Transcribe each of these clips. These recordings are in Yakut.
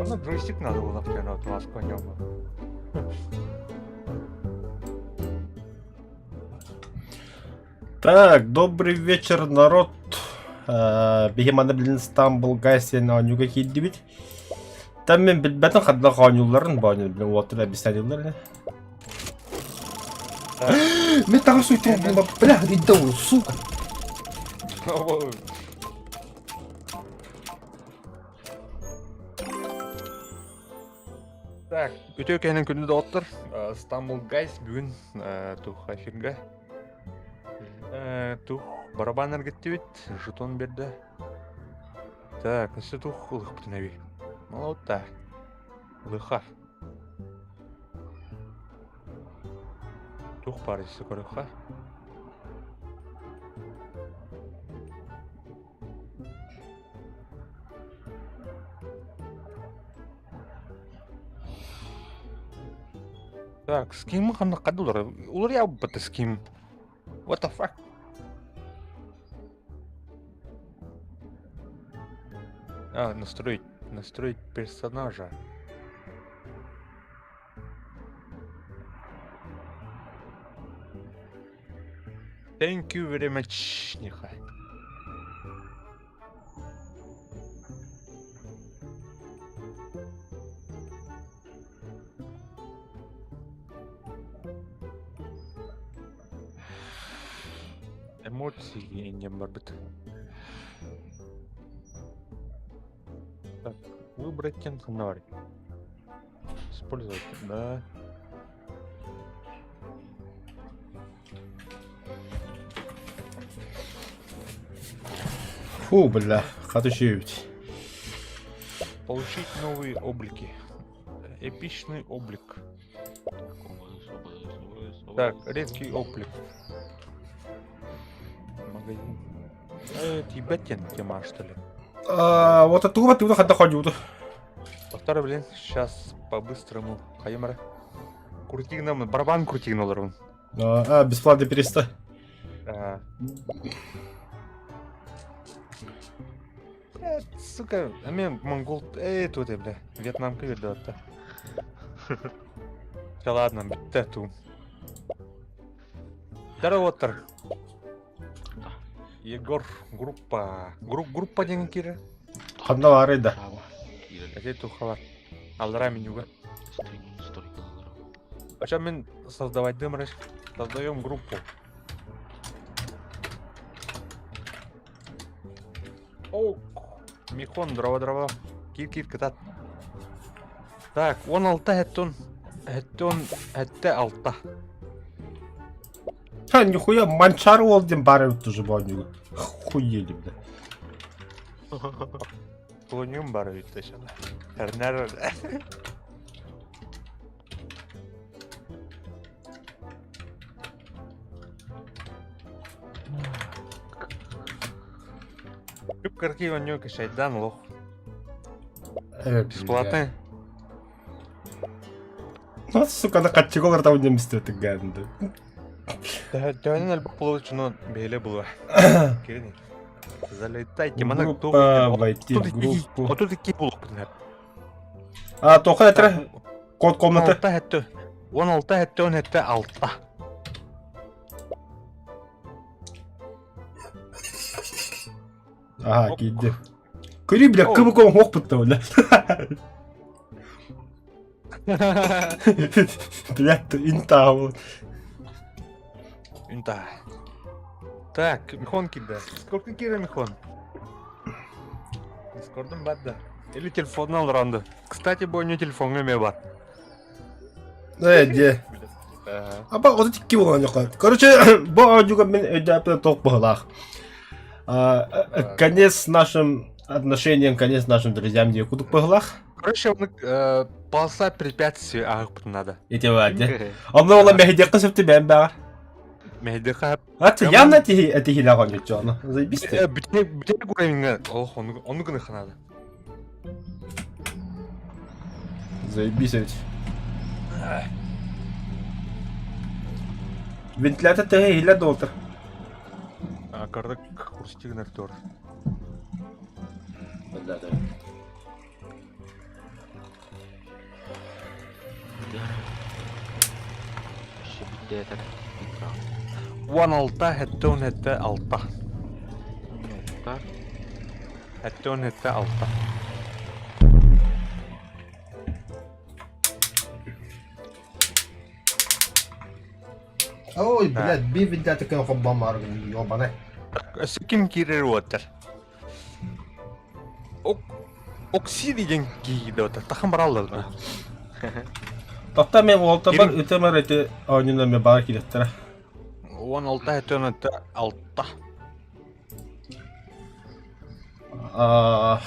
Онно джойстик надо было втянуть, ласку не было. Так, добрый вечер, народ. Биһи манна билин Стамбул Гайсен оонньууга киирдибит. Там мен билбэтин хадда оонньуулларын бу билин уоттар объясняллар. Мен таҕыс уйтум, бля, иди сука. Так, үтүө кэһинэн күндү доҕоттор. Стамбул Гайс бүгүн тух эфиргэ тух барабан эргиттибит, жетон берді. Так, өссө тух ылыхпытын эби. Молодта. Ылыха. Тух бар өссө көрөххө. Так, с ким ханна кадулар? Улар я бата с ким? What the fuck? А, настроить, настроить персонажа. Thank you very much, Нихай. Эмоции иннем барбыт. Так, выбрать тенхнарь. Использовать, да. Фу, бля, хатышевич. Получить новые облики. Эпичный облик. Так, редкий облик. Магазин. Э, ебать, тема, что ли? А, вот оттуда ты хадда ходил. Повторю, блин, сейчас по-быстрому. Хаймара. Крутигнам, барабан крутигнулар. А, бесплатный переста. А. Бля, сука, а мен монгол... Эй, тут, бля, Вьетнамка берді Да ладно, бітті ту. Здорово, Оттар. Егор, группа. Груп, группа деген кире. Ханна бар да. Әте тухалар. Алдыра менюга. Ача мен создавать дымрыш. Создаем группу. О, Михон, дрова дрова. Кир кир кытат. Так, 16 хеттон. Хеттон хетте алта. Ха, нихуя, Манчар ол диэн баар эбит уже бу Хуели, бля. Клониум бар эбит тэшана. Эрнер. Күп кырки онньуу кешайдан лох. Бесплатный. Ну, сука, на хатчиголар там не мстет гэнды. Төһөнөн элбэх буолуучуну бэйэлэ булуа. Кирини. Залетайте, мана Группа, войти в группу. Отут икки булуохпутун А, тоха этре код комнаты. 16 хэтте. 16 хэтте он хэтте алта. Ага, киирди. Көрүй, бля, кыбы ком хох бля. Блядь, инта вот. Инта. Так, Михон кида. Сколько кира Михон? Дискордом бадда. Или телефон алранды. Кстати, бу не телефон эме бар. Э, де. Аба, вот эти киволан Короче, бу аудиога мен өйдөппүн ток быһылаах. Конец нашим отношениям, конец нашим друзьям диye кудук быһылаах. Короче, он полоса препятствий ааҕыппытын надо. Ити баады. Онно ола мэһидиэххэ сөптү бэйэм баҕар. Мэһидиэххэ Аты явно этихилээх оонньуччу ону. Заебись ты. Бүтэ бүтэ уровеньҥа олох ону гыныха надо. Заебись ведь. Вентилятор тэһэ иһиллэр да олтар. Кардык курстигнер тур. Өссө бүттээтэр 16 77 6. Алта. 77 6. Ой, блядь, би вентилятор хоббам ёбаный. Өссө ким киирэр уоттар? Окси деген киирде отар. Тахан бараллар. Тохта мен уолтабар ытымар эти оонньуна мен баар кииреттэрэ. 16 77 6.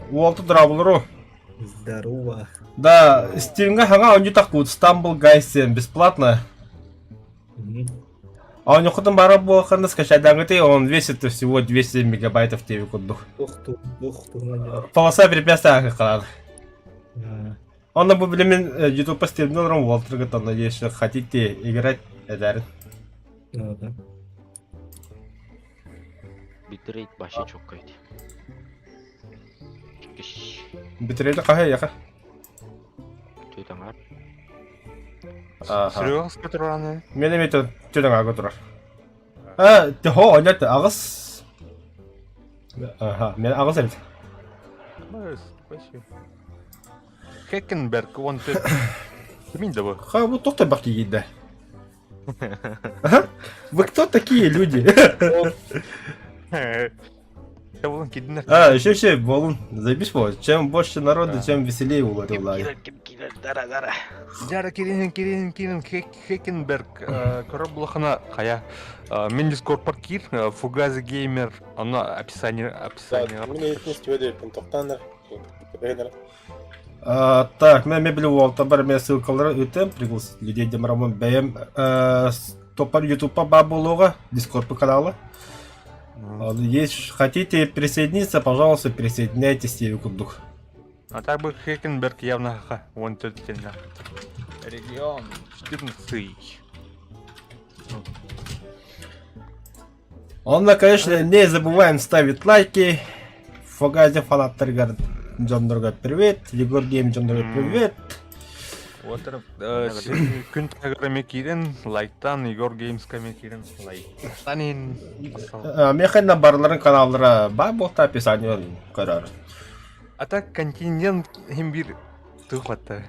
Уолта драблару. Здорово. Да, Стимга хаҥа оонньуу тахпыт Stumble Guys диэн бесплатно. Оонньуоххутун бара буолханна скачайдааҥҥытый, он весит всего 200 мегабайтов диэби курдук. Ух ты, ух ты, Полоса препятствия хаалар. Онно бу билимин YouTube стримнен олорон Уолтерга там, надеюсь, хотите играть, эдәрин. Да. Битрейт вообще чоккайт. Битрейт хаһа яха? Түтаңар. Аха. Серега тураны. Мен эме түтаңарга турар. А, тихо, онят аҕыс. Аха, мен аҕыс эбит. Спасибо. Хекенберг, он ты... Кимин да бу? Ха, бу туох тарбах киирдэ? Вы кто такие люди? Болун кидинер. А, еще еще, болун. Заебись бол. Чем больше народу, чем веселее уларылай. Ким киирэр, дара дара. Жара кирин кирин кирин Хекенберг Коробулахана хая. Мен Дискорд кир, Фугази геймер, оно описание описание. Мин этнический тоқтаныр. Так, мен мебель уолтабар мен ссылкалары өтем, пригласить людей демарамын бэйэм топар ютубпа баа буолуоҕа, дискорд канала. Если хотите присоединиться, пожалуйста, присоединяйтесь диэби курдук. А так бы Хекенберг явно ха, вон тот Регион 14. Онно, конечно, не забываем ставить лайки. Фугази фанаттарыгар дьоннорго привет. Егор Гейм дьоннорго привет. Вот күн тагыраме киирэн, лайктан, Егор Геймскаме киирэн, лайктан. Механна барларын каналлара бар болта описание көрөр. А так континент хем бир тухватта.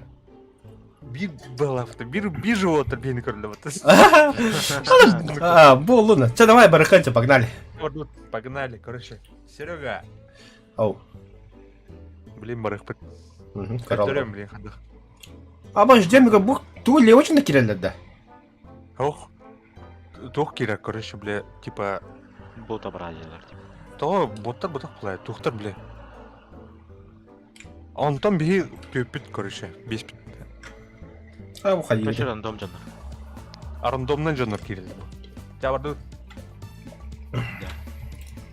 Бир балафта, бир бир живота бин көрдө А, болуна. Че, давай, барыханча, погнали. Погнали, короче. Серега. Ау. Блин, барыхпыт. Көрөм, блин, хадах. А мы ждем, бух, ту ли очень накиреллер да? Ох. Тух кирек, короче, бля, типа... Бота бразилар, типа. То боттар ботах бля, тухтар, бля. Онтон биһи түөппүт, короче, беспит. А, уходи. Короче, рандом дьоннор. А рандомнан дьоннор киирэллэр. Дьэ,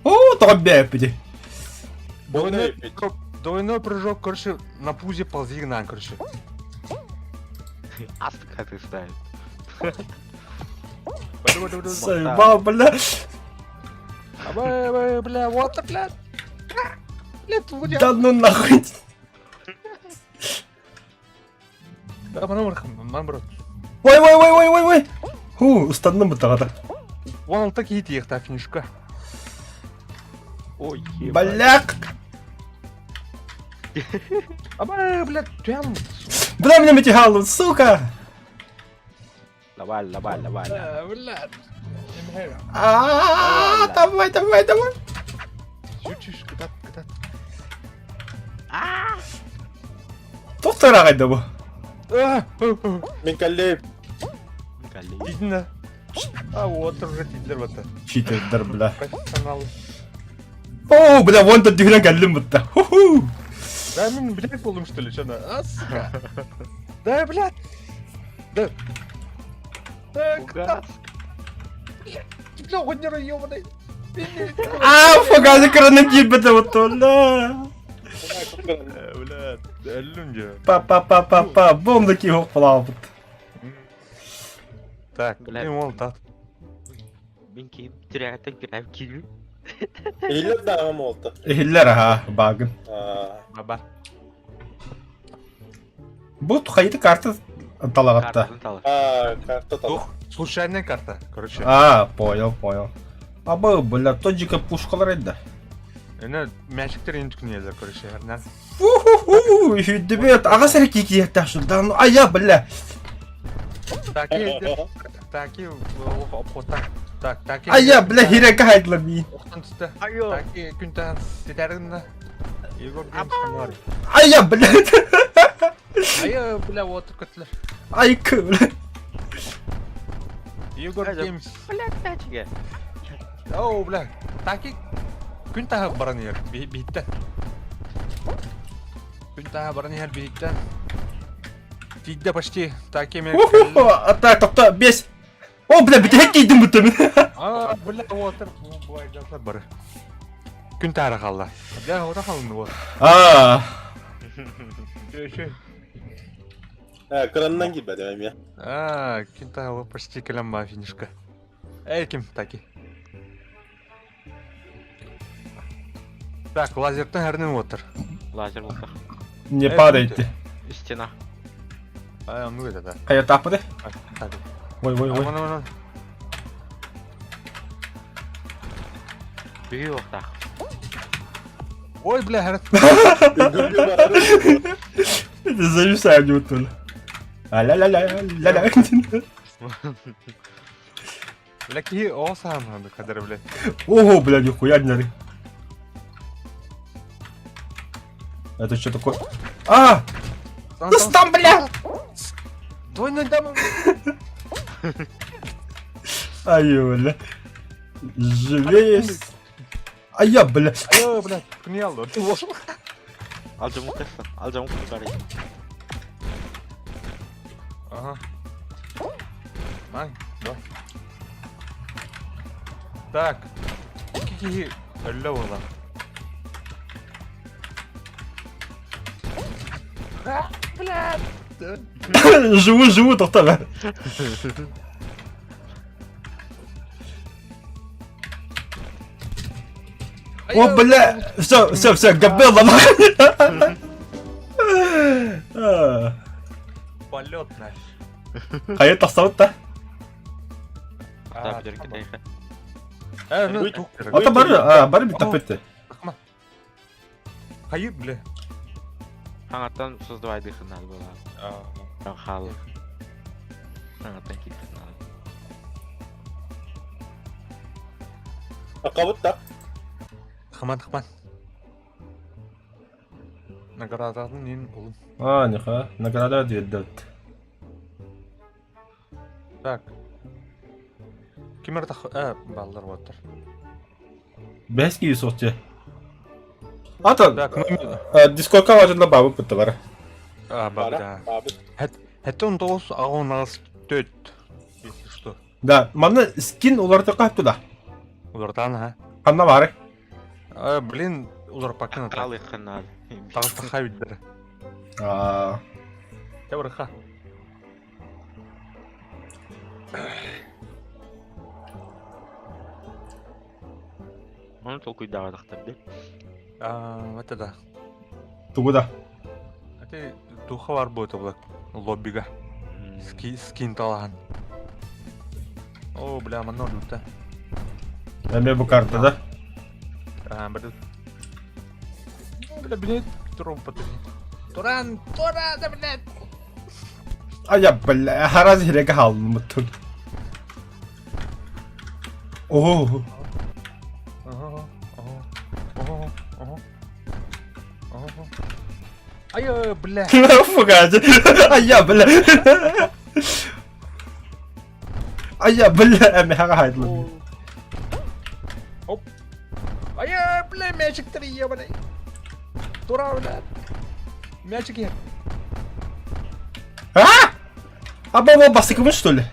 О, тоҕо бэппити. Двойной, двойной прыжок, короче, на пузе ползи на, короче. Астка ты ставит. Заебал, бля. Бля, бля, вот, бля. Бля, Да ну нахуй. Да, мана ман брат. Ой, ой, ой, ой, ой, ой. Ху, устанным бытаҕата. Вон такие тиехта финишка. Ой, Бляк! А, блядь, прям... Бля, меня метигал, сука! Давай, давай, давай. Блядь. А, давай, давай, давай. Чуть-чуть, куда, куда. Туох тараҕайда бу? Мин кэллим. Видно. А вот уже тидлер вот. Читердер, бля. Профессионал. О, бля, вон тут дюхрен кэллим бутта. Ху-ху. Да, мин, блядь, болдум, что ли, что на? А, сука. Да, блядь. Да. Так, да. Бля, оҕонньор ёбаный. А, фугази кыранан киирбэтэ вот бля. Бля, өллүм дьэ. Па-па-па-па-па, бомба киһи плавает. Так, Бля. блин, ол тат. Мин киим түрәгәттен күрәм киим. Иһиллэр даҕа буолта. Иһиллэр аха, багын. Аа, Баба. Бу хайыты карта... Талаҕатта. Картатын тала. А, карта тала. Тух, случайная карта, короче. А, понял, понял. Аба, бля, тоджика пушкалар эдда. Эне мячиктер ин түкнелер, короче, herнан. Фу-ху-ху, үһүдүбүт, аҕа сэрки киһиэхтээх шурдан, айа, бля. Таки, таки, обхота. Так, таки. Айа, бля, хирэкэ хайдла миин. Охтан түсті. Айо. Таки, күнтан ситәргінна. Егор Геймс каналы. Айа, бля. Айа, бля, отыр көтілер. Ай, бля. Егор Айда. Геймс. Блядь, тачка. Оу, бля. Таки, күн тағы баран ер, биттен. Күн тағы баран ер, биттен. Тиді почти. Таки мен. Уху, а так, тохто, бес. О, бля, бүтэһик киидим бүтүм. А, бля, отыр. Бай, жатыр бары. Күн тары қалды. Бля, ота қалды вот. А, Үші. Ә, краннан килбәде эмиэ. А, күн тағы почти кэлэн ба финишка. Эй, ким таки. Так, лазертен әрнен отыр. Лазер болтах. не падайте. Стена. А, ну это да. Хайа таппыды. А, Так. Ой, ой, ой. Аман, аман. Бүйі оқтақ. Ой, бля, хәрт. Үгүргү барары. Зависаю не утуну. А-ля-ля-ля, ля-ля. Бля, киһи оҕо саамһанды кадыр, бля. Ого, бля, нихуя не Это что такое? А! Сан, Да там, бля! Двойной дама. Ай, бля. Живее. А я, бля. Айо, бля, күн алды. Алжамық қайсың. Алжамық бар. Ага. Май, да. Так. Икки киһи өллө буолла. Бля. Живу, живу, тоқта, бля. О, бля. Все, все, все, габелла, нахуй. А. Полет наш. Хайа тахсабыт Так, жүріп кетейік. Э, ну, тух. Ата бары, а, бары бит таппыт. Хайы, бля. Хаңаттан создавай дыхынар была. Халы. Хаңаттан китхынар. Акабыт да. Хыман, хыман. Наградатын нин улым. А, ниха, награда дедет. Так. Кимер тах... Э, баллар оттар. Бәски соқчы. Ата, Так, ну... дискордка важында бабы пытты бар. А, бабы, Бара. да. Бабы. Хәтта 19 агон 4. Если что. Да, маны скин уларды кап туда. Улардан, а? Анна бары. А, блин, улар пакын ата. Алыхынар. Тагы хабиддер. А, Тебір ха. Оны толкуйдағадақтар де. А, это да. тугуда. Это духа бар будет облак лоббига. Ски, скин талахан. О, бля, мано люта. Эме бу карта да. А, бля. Бля, блин, турон потри. Туран, туран, да, блядь. А я, бля, хараз хирек халым тут. О, Ага, ага, ага, ага. Ага. Ай, бля. фугазы. А я, бля. А я, бля, эме хага хайдлы. Оп. Ай, бля, мячик три, ебаный. Тура, бля. Мячик я. А? А баба басыкымы что ли?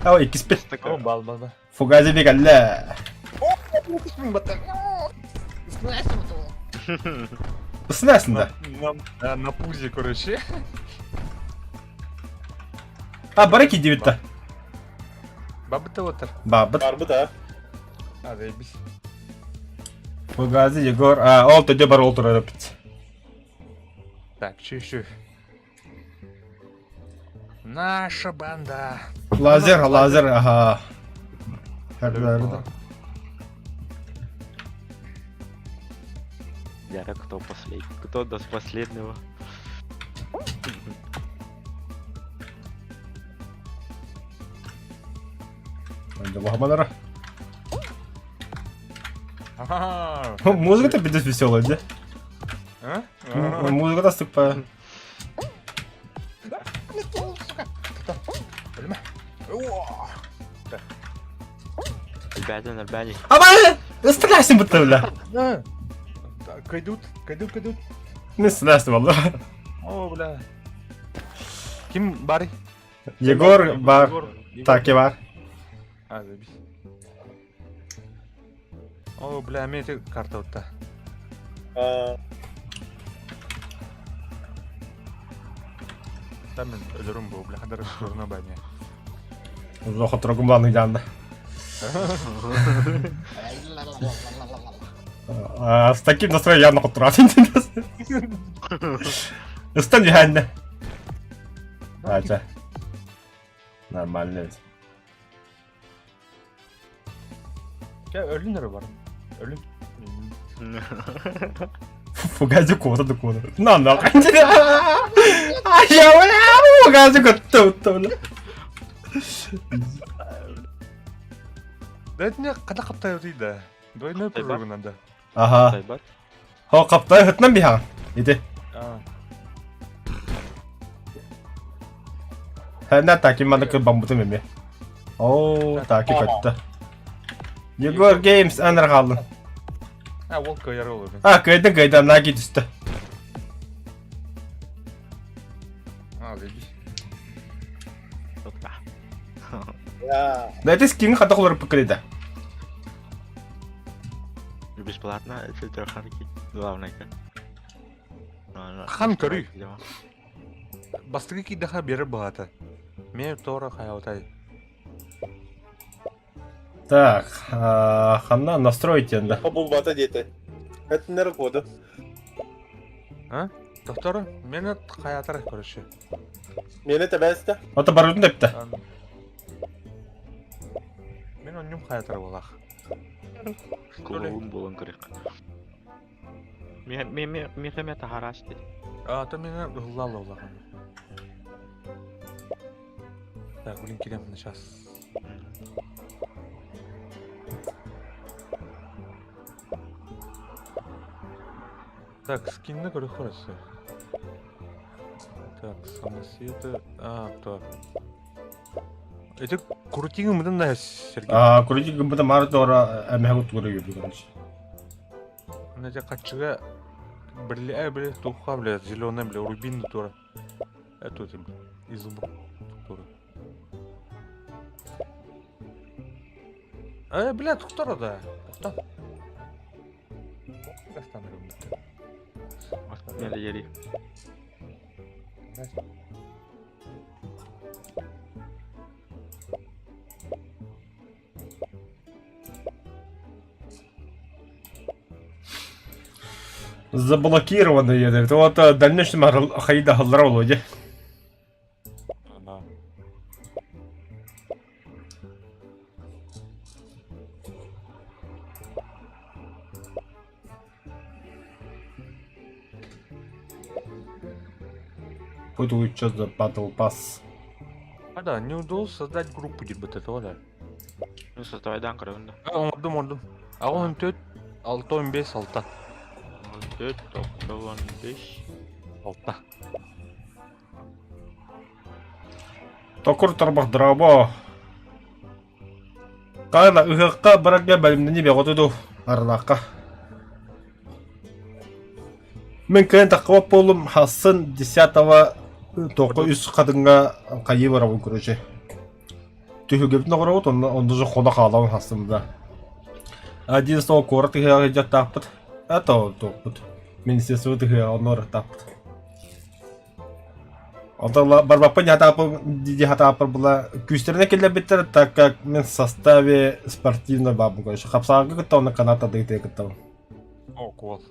А ой, киспет. О, бал, бал, бал. Фугази бегалля. Снесін да. На, на, на пузе, короче. А, бараки дебитта. Бабы-то вот. Бабыт. Барбы да. А, заебись. Фугази Егор. А, ол төде бар ол турары бит. Так, че еще? Наша банда. Лазер, лазер, ага. Хәрдәрдә. Яра, кто последний? Кто до последнего? Маманара. Музыка-то пиздец веселая, да? А? Музыка-то тупая. Ребята, нормально. Абай! Стреляйся будто, бля. Кайдут, кайдут, кайдут. Не стреляйся, валла. О, бля. Ким баарый? Егор баар. Таки баар. А, заебись. О, бля, мен эти карта утта. Там мен өлөрүм бу, бля, хадар турна баня. Лохотрогум ланы жанна. С таким настроением явно хотуратын. Ыстан дьэһээннэ. Ача. Нормально ведь. Чэ, өлүн эрэ баран. Өлүн. Фугази куота да куота. На на. Я бля, фугази көттө утта бля. Да это не когда хаптайбыт да. Двойной прыжок надо. Ага. Тайбат. Хо каптай хытнан биһаҕын. Ити. Хэнэ таки маннык бамбытым эмиэ. Оо, таки көттө. Егор Геймс анар хааллын. А, ол кыайар ол эбит. А, кыайдын кыайдан, наги түстэ. А, заебись. Да это скин хата холоруппукка диэтэ. Бесплатно, это трехарки. Главное как. Хан көрүй. Бастыгы кийдэхэ биэрэр баҕата. Мээ туора хайаабытай. Так, ханна настроить да. Булбата диэтэ. Этиннэр коду. А? Доктор, мени хайаатар короче. Мени тэбэстэ. Ото барытын тэптэ. Мен онньум хайаатар буолаах. Клоун буолан көрүөх. Михаме таһарааш дии. А, то меня ыллаала улахан. Так, блин, кирем на сейчас. Так, скинны көрөх көрөсү. Так, самосветы... А, то. Это крутигы мыдан да, Сергей. А, крутигы мыдан мары тора эмэхэ тугура юрду, короче. Мына качыга бля, бля, туха, бля, зеленая, бля, рубин тура. Это это изумруд тура. Э, бля, туктара да. Тукта. Мери. Заблокированные, это вот дальнейшем хайда халлара володя. Буду что за Battle Pass. А да, не удалось создать группу дебет этого, да. Ну, создавай көрөбүн да. А, оҥордум, оҥордум. 84, 6 15, 6. 4, 95. 6. Токур тарбах драво. Кайла ыһыахха барарга бэлэмнэни бөҕөтү арлаахха. Мин кыайан таххыбат буоллум хассын 10-го тоқо үс хатыҥҥа хайыы барабын короче. Түһүгүбүтүн оҕоробут онно онно же хоно хаалабын хассын да. 11 куорат ыһыаҕа дьаттаахпыт. Это туохпут. Министерство ыһыаҕа онно барыахтаахпыт. Онтон барбаппын дии хатааппар була күүстэринэ киллэрбиттэр, так как мен в составе спортивной баабын короче хапсааҕы кытта онно канат тардыытыгар кыттабын. О, куол.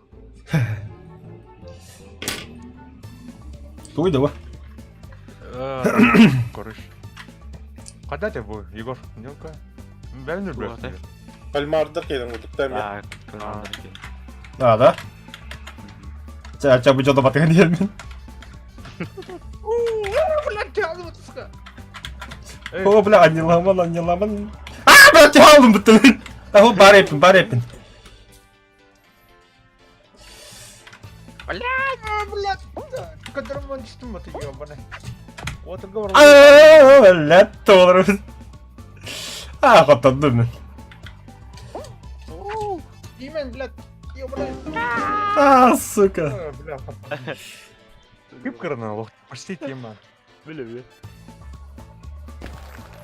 Тугуй да бу? Короче. Когда ты был, Егор? Ну-ка. Бәрін Тугата. Кальмардар кэлэн кутуктар мен. А, да? Ча, ча, бу жолда батыган диэмин. О, бля, анньыламан, анньыламан. А, бля, тяалым бүттүн. Таху бар эпин, бар эпин. Бля, которому түстүм это ебаный. Вот и говорю. А, Бля, толору. А, хоттордум мин. Имен, блядь, ебаный. А, сука. Бля, Кып-кырына лох, почти тема. Биле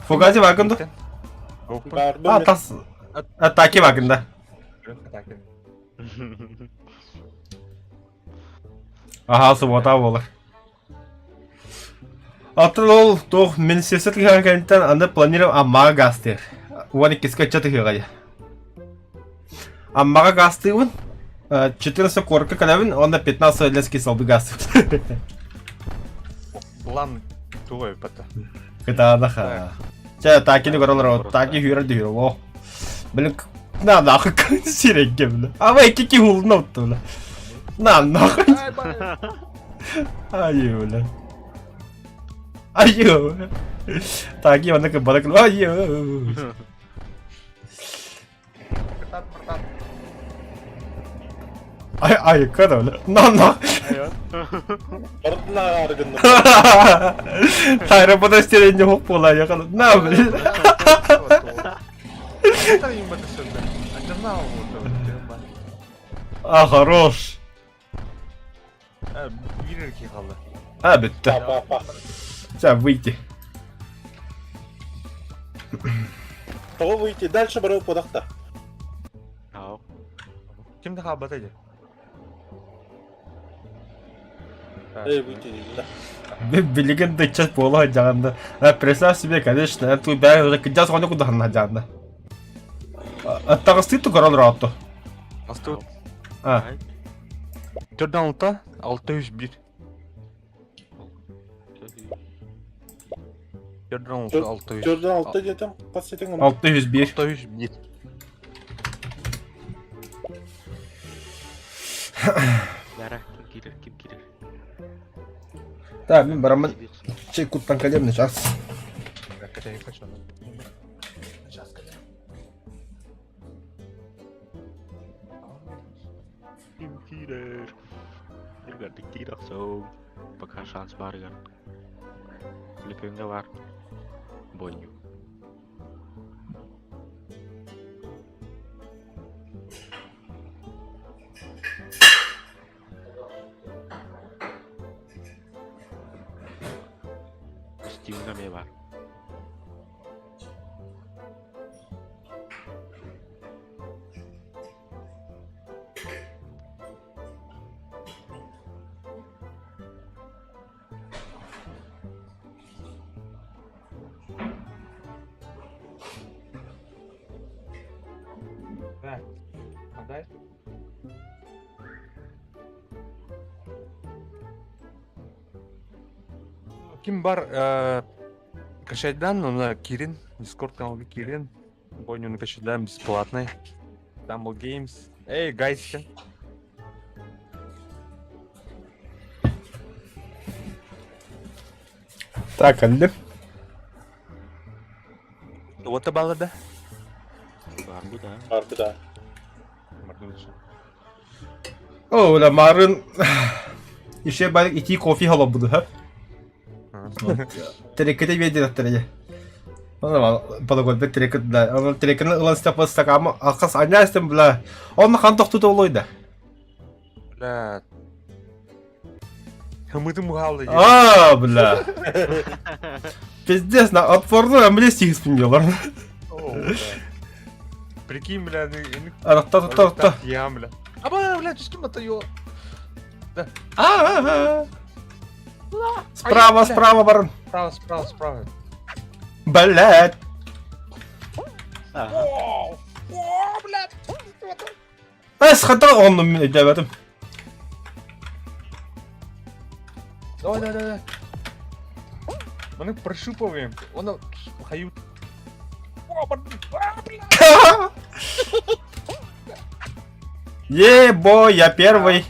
Фугази вагын ду? Баар А, тас. Атаки вагын да. Аха, суббота буолар. Атын ол туох мин сесет киһэн кэнниттэн аны планировал Аммаҕа гаастыыр. Уон иккискэ ыччат ыһыаҕа Аммаҕа гаастыыбын, 14 куоракка кэлэбин уонна 15 лески салбы гаастыыбын. План туой бата. Кытаанах. Чэ, таакини көрө олорор, таки хүүрэр да хүүрэр. О. Блин, на нахуй сирэйгэ бля. Ама икки киһи уулунна утта бля. На нахуй. Айыы бля. Айыы. Таки манна кыбара кыл. Айыы. Ай айыкка да бля. На на. Барытын ааҕаары гынным. Тайра подразделение хоп буола якала. На бля. А хорош. А бүттэ. Па-па-па. Ча выйти. Тоҕо выйти? Дальше барыы куодахта. Ким да хаалбата дии? Эй, выйти диибин да. Билигин да ыччат буола сылдьаҕын да. Представь себе, конечно, ту бэйэ кырдьаҕас оҕонньор курдук сылдьаҕын да. Аттаҕыстыы тугар олороотто. Астыбыт. А. Төрдөн алта, алта үс бир. Төрдөн алта, алта үс. Төрдөн алта диэтим, хас ситиҥ 601. Алта үс бир. Бара, ким киирэр, ким киирэр? Так, мин бараммын чэй куттан кэлиэм сейчас. Ким киирэр? Иргардык киир охсоҥ. Пока шанс баарыгар. Төлөпүөҥҥэ баар. Бонньу. Стимҥэ эмиэ баар. Ким бар качайдан, онно киирин, Discord каналга киирин, бойнуну качайдан бесплатный. Tumble Games. Эй, guys! Так, кэллим. Уота баллар да? Баар бу да. Баар да. О, бля, марын еще бар итии кофе холобуду, ха? Терекете биэдирэттэрэ. Балагольбет терекет, бля. Онон терекени ылан степа стакамы акас анястым, бля. Онно хан тохтута олой да. Бля. Хымытым хаалла дии. А, бля. Пиздец, на отпорну амнистии исполнилар. О, бля. Прикинь, бля, Арахта, та, та. Я, бля. Аба, бля, түскүм ата ё. А-а-а. Справа, справа, барон. Справа, справа, справа. Блядь. Ага. О, блядь. Эс, хата онну мин өйдөөбөтүм. Давай, давай, давай. Маны прощупываем. Он хают. Е-бой, я первый.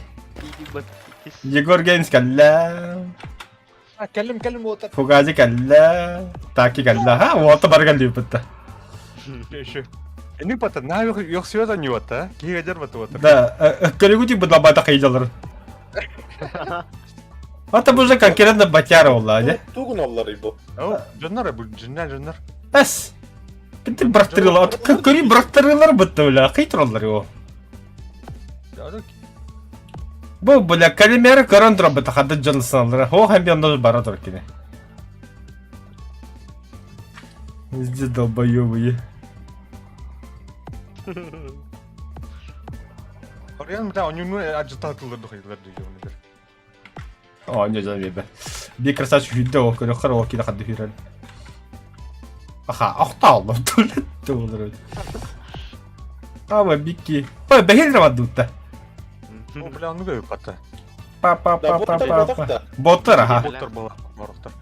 Егор Геймс кэллэ. Кэллим, кэллим вот. Фугази кэллэ. Таки кэллэ. Ха, уолта бары кэллибит. Еще. Эни пата на йохсуя не вот, а? Киһи баты вот. Да, көрүгү быдалбата кыйдалар. Это уже конкретно батяра олла, не? Тугун оллар бу. Дьоннор бу дьоннор дьоннор. Эс. Бити бырахтырыылар. Көрүү бырахтырыылар бытты бля. Кыйтыраллар его. Бу бля калимера көрөн турар быта хадда дьон сыналлара. Хо хамбиондор бара тур кини. Везде долбоёбы. Орыйан бля онюну ажытатылар духайлар дүйөөнүгөр. О, не знаю, бе. Би красавчик хүдде ол көрө хар ол киде хадды хүрен. Аха, охтааллар түлет туолар. Ама бикки. Па бехил равадутта. О, бля, ону көйүп патта. Па па Да, па па боттар па. бодох да. Боттар аха. Боттар була, борохтар.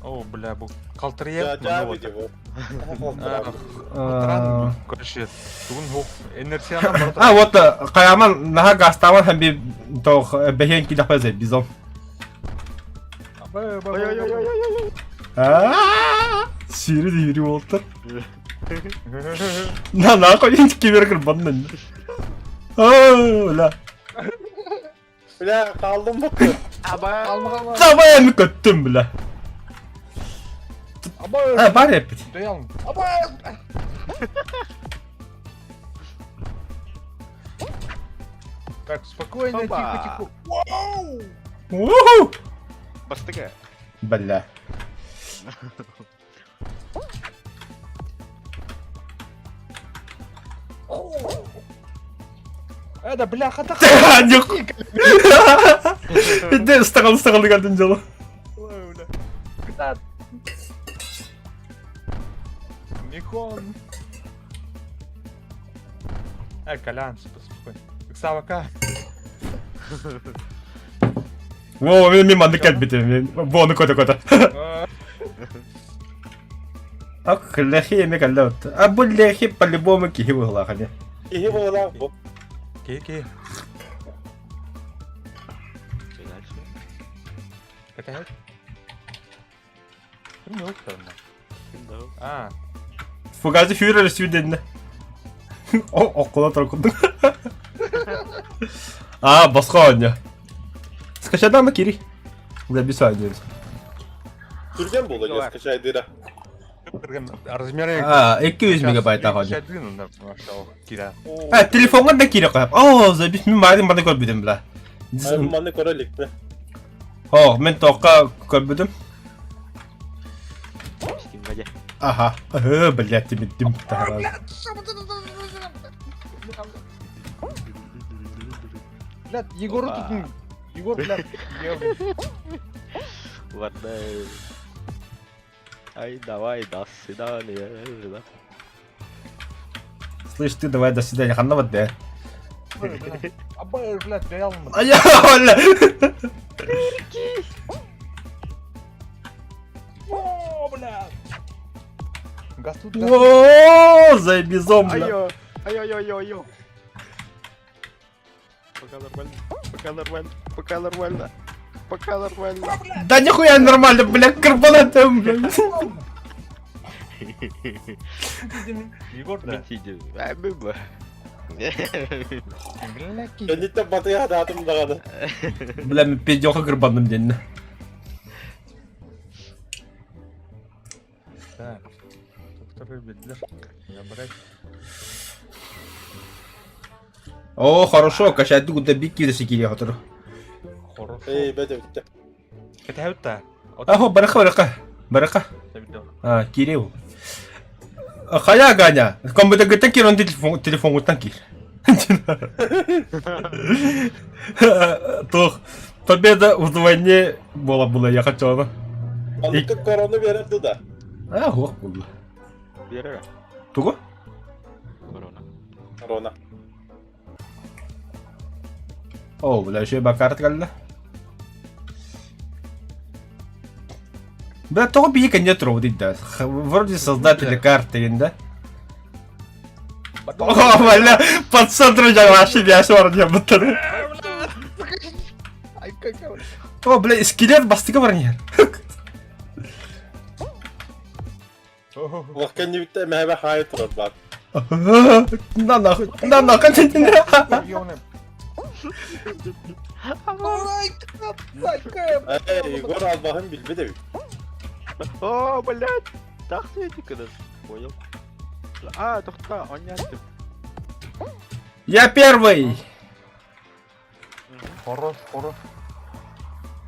О, бля, бу калтырыйа Да, да, видео. Калтыран, короче, тугун хук энерсиянан бара А вот каяман наха гастаман һәм би тох бехен киде хәзер бизон. Сири дири болтар. На нахуй кибер кырбаннан. А, бля. Бля, калдым бу. Алма алма. Давай ми көттүм, бля. Аба. А, бар эпит. Дөй Аба. Так, спокойно, Опа. тихо, тихо. Вау! Уху! Бастыка. Бля. Это, бля, хата Жоқ. Де ыстағал ыстағал деген жолы. Михон. Э, Колян, спокойно. Савака. Во, мен мен манды кәлбите, мен боны көтө көтө. Ак лехи эме кәллә отты. А бу лехи по-любому киһи буһулаах ини. Киһи буолар бу. Ки, ки. Что дальше? Какая? Ну, А. Фугази фюрер сүйденне. О, оккула туркундук. А, босхо оонньо. Скачадама кири. Забису оонньо. Түргэн буолар я скачайдыра. Размеры... А, 200 мегабайт оонньо. Кира. А, телефоҥҥа да кире қойып. О, забис мен марын маны көрбүтүм бля. Маны көрө иликпин. О, мен тоққа көрбүтүм. Стимгаде. Аха. Э, блядь, тебе дым Блядь, Егору тут... Егор, блядь, Ладно. Ай, давай, до свидания. Слышь, ты давай до свидания, ханна вот да. Абай, блядь, реально. А я, бля. О, блядь. Газ тут, газ. О, заебизом, бля. Айо, айо, айо, айо. Пока нормально, пока нормально, пока нормально, пока нормально. Да нихуя нормально, бля, карбонатом, бля. Егор, да. Блядь. Кэнниттэн батыйа хатаатым даҕаны. Бля, мен пиздёха карбонным денне. Так. Доктор Бедлер. Забрать. О, хорошо, качать куда бики до сикири хотор. Хорошо. Эй, бәдэ бүтэ. Это Ахо, бараха, бараха. Бараха. А, Кирилл. Хая, Ганя. Компьютер кир, он телефон, телефон вот кир. Тох, победа вдвойне была была, я хотела. Маннык корона биэрэр да. А, ох, было. Биэрэ Тугу? корона. Корона. О, бля, еще бакарт кэллэ. Бля, тоҕо биһи кэннэ туругут да? Вроде создатели карты, да? О, бля, по центру жаҕашы биэс баран буттары. О, бля, скелет бастыка баран иһэр. Олох кэннибиттэ мэһэбэ хаайы турар баар. На нахуй, на нахуй. Эй, Егор албаһын билбит эбит. О, блядь! Тахса эти кыдас. Понял. А, тохта, он не Я первый! Хорош, хорош.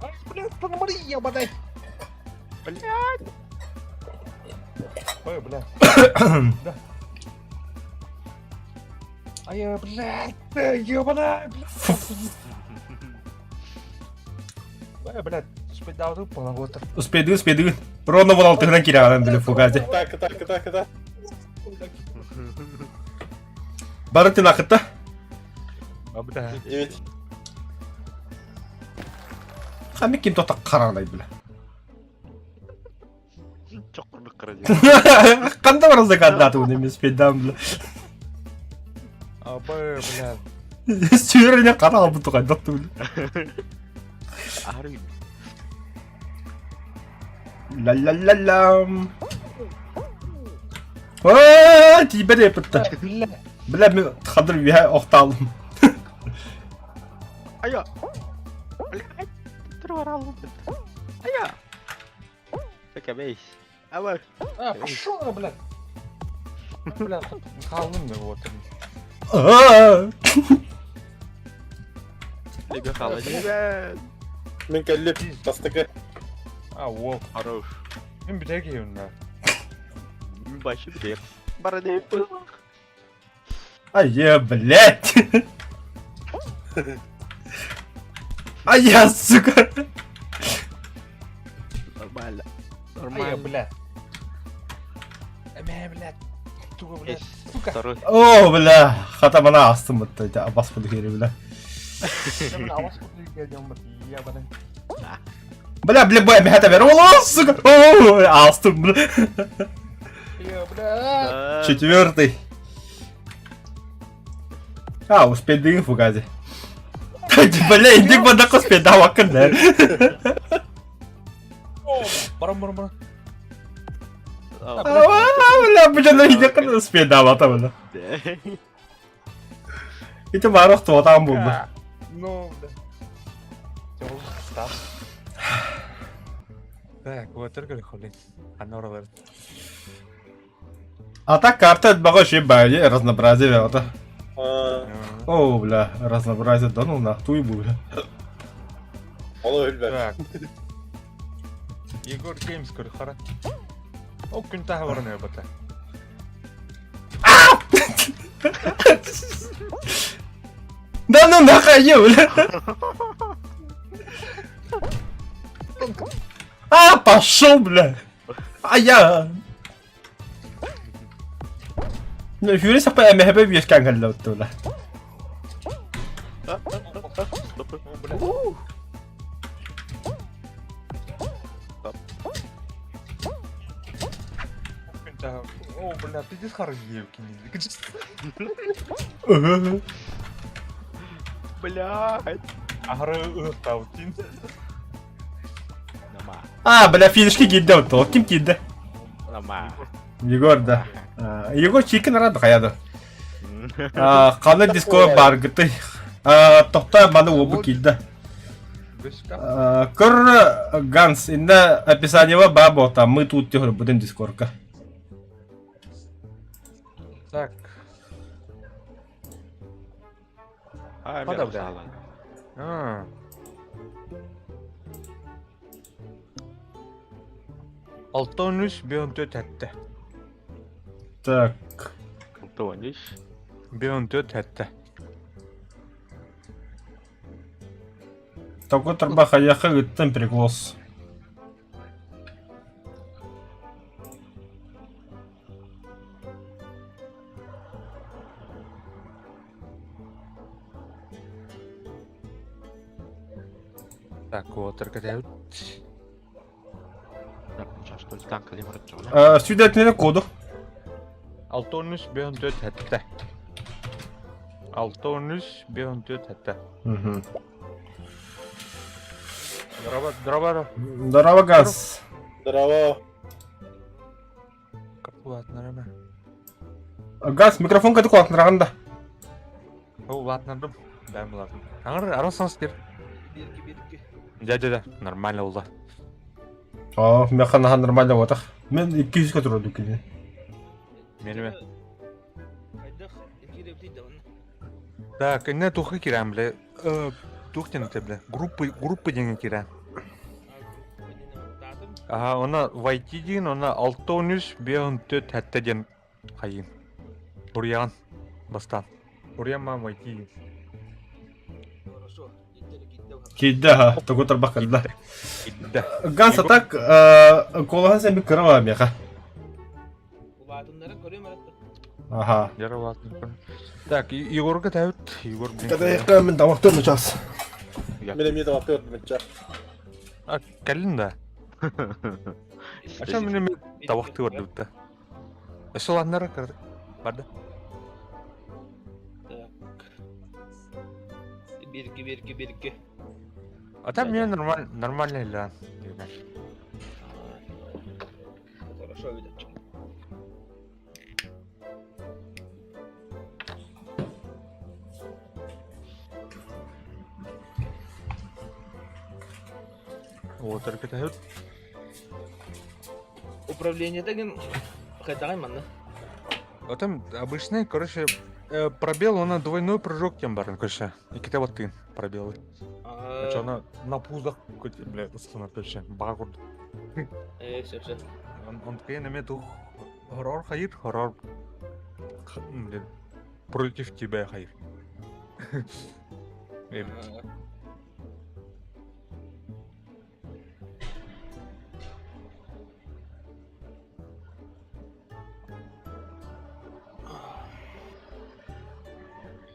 Ай, блядь, пономари, ебаный. Блядь! Ой, блядь. Да. Ай, блядь, ебаный, блядь. Ой, блядь, успейдаабыт половотор. Успейдыгын, успейдыгын. Ровно вон алтыгынан кирэҕинэн били фугази. Так, так, так, так. Бары тынахыта. Абда. Девять. Хами ким тота харанай бля. Чоккурдук кыра Канда баран закаддаты уны мен спейдам бля. Абы, бля. Сүйөрүнө кара албы тугай дотту бля. Ары. Ла ла ла лам. Аа, тибер епетте. Бля. Бля, мен хадыр виһэ охтаалым. Ая. Блядь, тураралым. Ая. Такабейс. Аба. А, пошел, блядь. Бля, хаалым да вот. Аа. Леге холодильник. Мин кэллип бастакы. А, уол. Хорош. Мен бүтэги юнна. Башы бир. Бара деп. А я, блядь. А я, сука. Нормально. Ая, Нормально. бля. Эмэ, блядь. Туга, блядь. Сука. Второй. О, бля. Хата мана астым бытты. Бас буду хери, бля. Мен авас кутуйга келдем, ебаный. Бля, бля, бля, мехата бер. О, сука. О, астым, бля. Е, бля. Четвертый. А, успейдыгын фугази. Бля, индик бадак успейда вакын, да. Барам, барам, барам. А, бля, бля, бля, индик успейда вата, бля. Ити барах туатаан булду. Ну, бля. Став. Так, вот только холи. Аноралар. А так карта бага ши баи разнообразие вата. Аа, О, бля, разнообразие да ну нахуй бу, бля. Ол өлбөр. Так. Егор Геймс көрөхөрө. О күн таха баран бата. Да ну нахуй, бля. А, пошел, бля. А я. Ну, Фюри сапа МХБ вешкан калла бля. О, бля. Күн таха. О, бля, пиздец хороший девки. Блядь. Ахары ыртаутин. Нама. А, бля, финишке киирдэ вот Ким киирдэ? Нама. Егор, да. А, Егор чикин рад хаяды. А, қаны диско баргыты. А, тоқта маны обы киирдэ. Бешка. Көр Ганс, инна описаниева баба там мы тут тихо будем дискорка. Так. А, Пода, мен бля. салан. А. Алтон үс бионтө тәтті. Так. Тониш. Бионтө тәтті. Такой тарба хаяха ыттан приглас. Уоттар кэтэһэбит. Сүдэтинэн коду. 613 514 7. 613 514 7. Здорово, здорово. Здорово, газ. Здорово. Улаатыннарама. Газ, микрофон кытык улаатыннарагын да. Улаатыннардым. Бэм улаатын. Аңыр арас саас кир. Дя, дя, дя. Нормально улла. О, меха наха нормально отах. Мен 200 турду кини. Менеме. Так, инне тухы кирәм, бля. Тух тенете, бля. Группы, группы деген кирәм. Ага, она войти диэн, она 6-13, 5-14 хәтта диэн хайын. Уруйаҕын бастаан. Уруйан маам войти диэн. Киирдэ аха, тугу тарбах кэллэ. Киирдэ. Ганс, а так, куолаһын сэмби кыра баа миэхэ. Улаатыннара көрүөм эрэ. Аха. Дьара улаатыннара. Так, Егорга тәбит. Егор блин. Кадайыкка мин тамактыыр час. Мин эмиэ тамактыыр мынча. А, кэллин да. Ача мин эмиэ табахтыы бардыбыт да. Өссө улаатыннара кырдык. Барды. Так. Бирги, бирги, бирги. А там мне нормально, нормально да. Хорошо видать. Вот, только Управление деген хайдаҕай манна. А там обычный, короче, пробел, он на двойной прыжок тем баран, короче. И кита вот ты пробелы. Короче, она на пузах, бля, ысына, короче, бағыр. Э, все, все. Он такой, на тух хоррор хайыр, хоррор, блин, против тебя хайыр.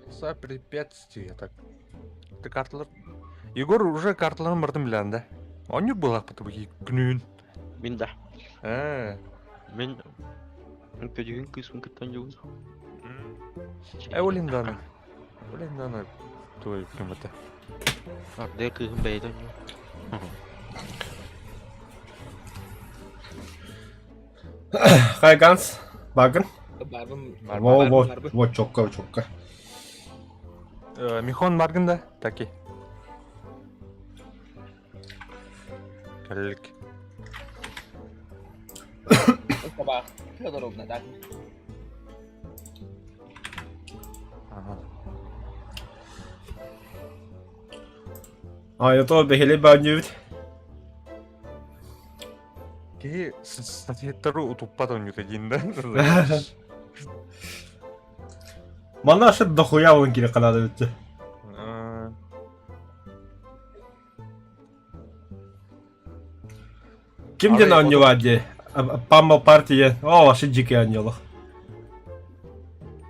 За препятствие так. Ты карталар. Егор уже карталарын бардым билэн да. Оннук буолаахпыт күнүүн. Мин да. Ээ. Мин көдүгүн кыыспын кытта оонньуубун. Э, олин даны. Олин даны. Твой ким это? Ардыгар кыыһым бэйэтэ оонньуур. Хай Ганс, багын. Барбым. Во, во, во, чокка, чокка. Михон баргын да, таки. Кэллик. Табаах Федоровна, так. Ага. А, я то бэһили баанньыбыт. Киһи соседтары утуппат оонньуута диин да. Манна шы дохуя болон кире канада бүтті. Ким ден оонньула дии? Памма партия. О, вообще дикий оонньулах.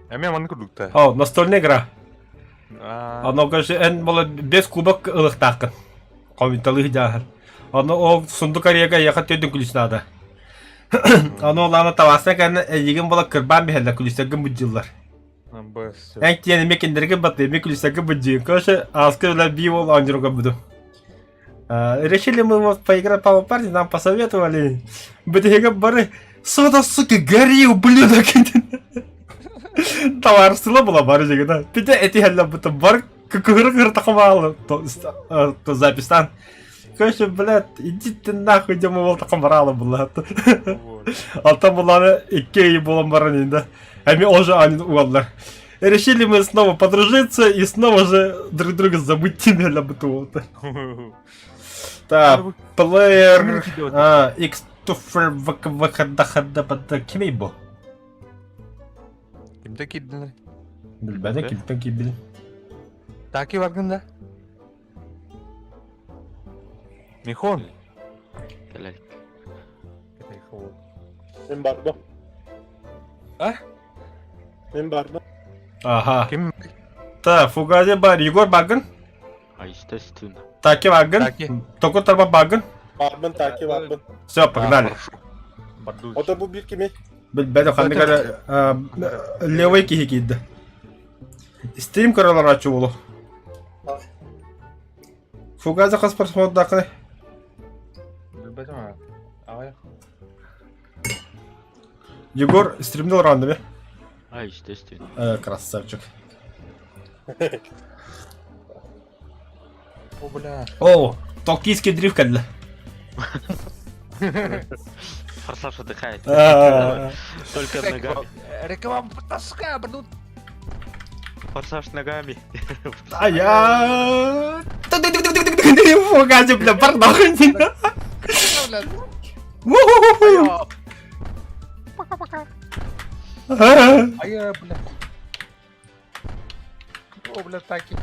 Эмиэ маннык курдук О, настольная игра. Оно, конечно, эн была без кубок ылыхтааххын. Комменталых дьааһын. Ону ол сундук арыйга яха төдүн күлүс наада. Ону олаана тавааса кэннэ эйигин була кырбаан биһэллэр күлүстэргин буддьуллар. Эн тиэн эмиэ кинилэргэ баты, эмиэ күлүстэргэ буддьуйун. Короче, ааска үлэ бии ол оонньуурга буду. Решили мы вот поиграть по партии, нам посоветовали. Бытыга бары, сода, сука, гори, ублюдок! Товарсыла была бары жигина. Пите эти хәллә будто бар кыкыры тақымалы то запистан. Короче, блядь, иди ты нахуй, где мы тақым баралы была. Алта буланы икки ый буолан баран инде. Эми уже они уоллар. Решили мы снова подружиться и снова же друг друга забыть тебе бутуота. Так, плеер X кимей бу? Кимде киирдилэр? Билбэтэ кимтэн киирдин? Таки баргын да? Михон. Кэлэр. Мин бардым. А? Мин бардым. Ага. Ким? Та, Фугази бар, Егор баргын? А естественно. Таки бааргын? Таки. Току тарба бааргын? Баарбын, таки баарбын. Все, погнали. Бардуч. Ото бу биир кими? Билбэт ханнык эрэ левый киһи киирдэ. Стрим көрө олорооччу буолуо. Фугаза хас просмотрдааххыный? Билбэтим аа. Аҕыйах. Егор стримде олорон да А, естественно. Красавчик. О, бля. О, токийский дрифт кэллэ. Форсаж отдыхает. А, Только ногами. Реклама таска, блин. Форсаж ногами. А я... Фугази, бля, пардон. Уху-ху-ху. Пока-пока. А. А я, бля. О, бля, таки.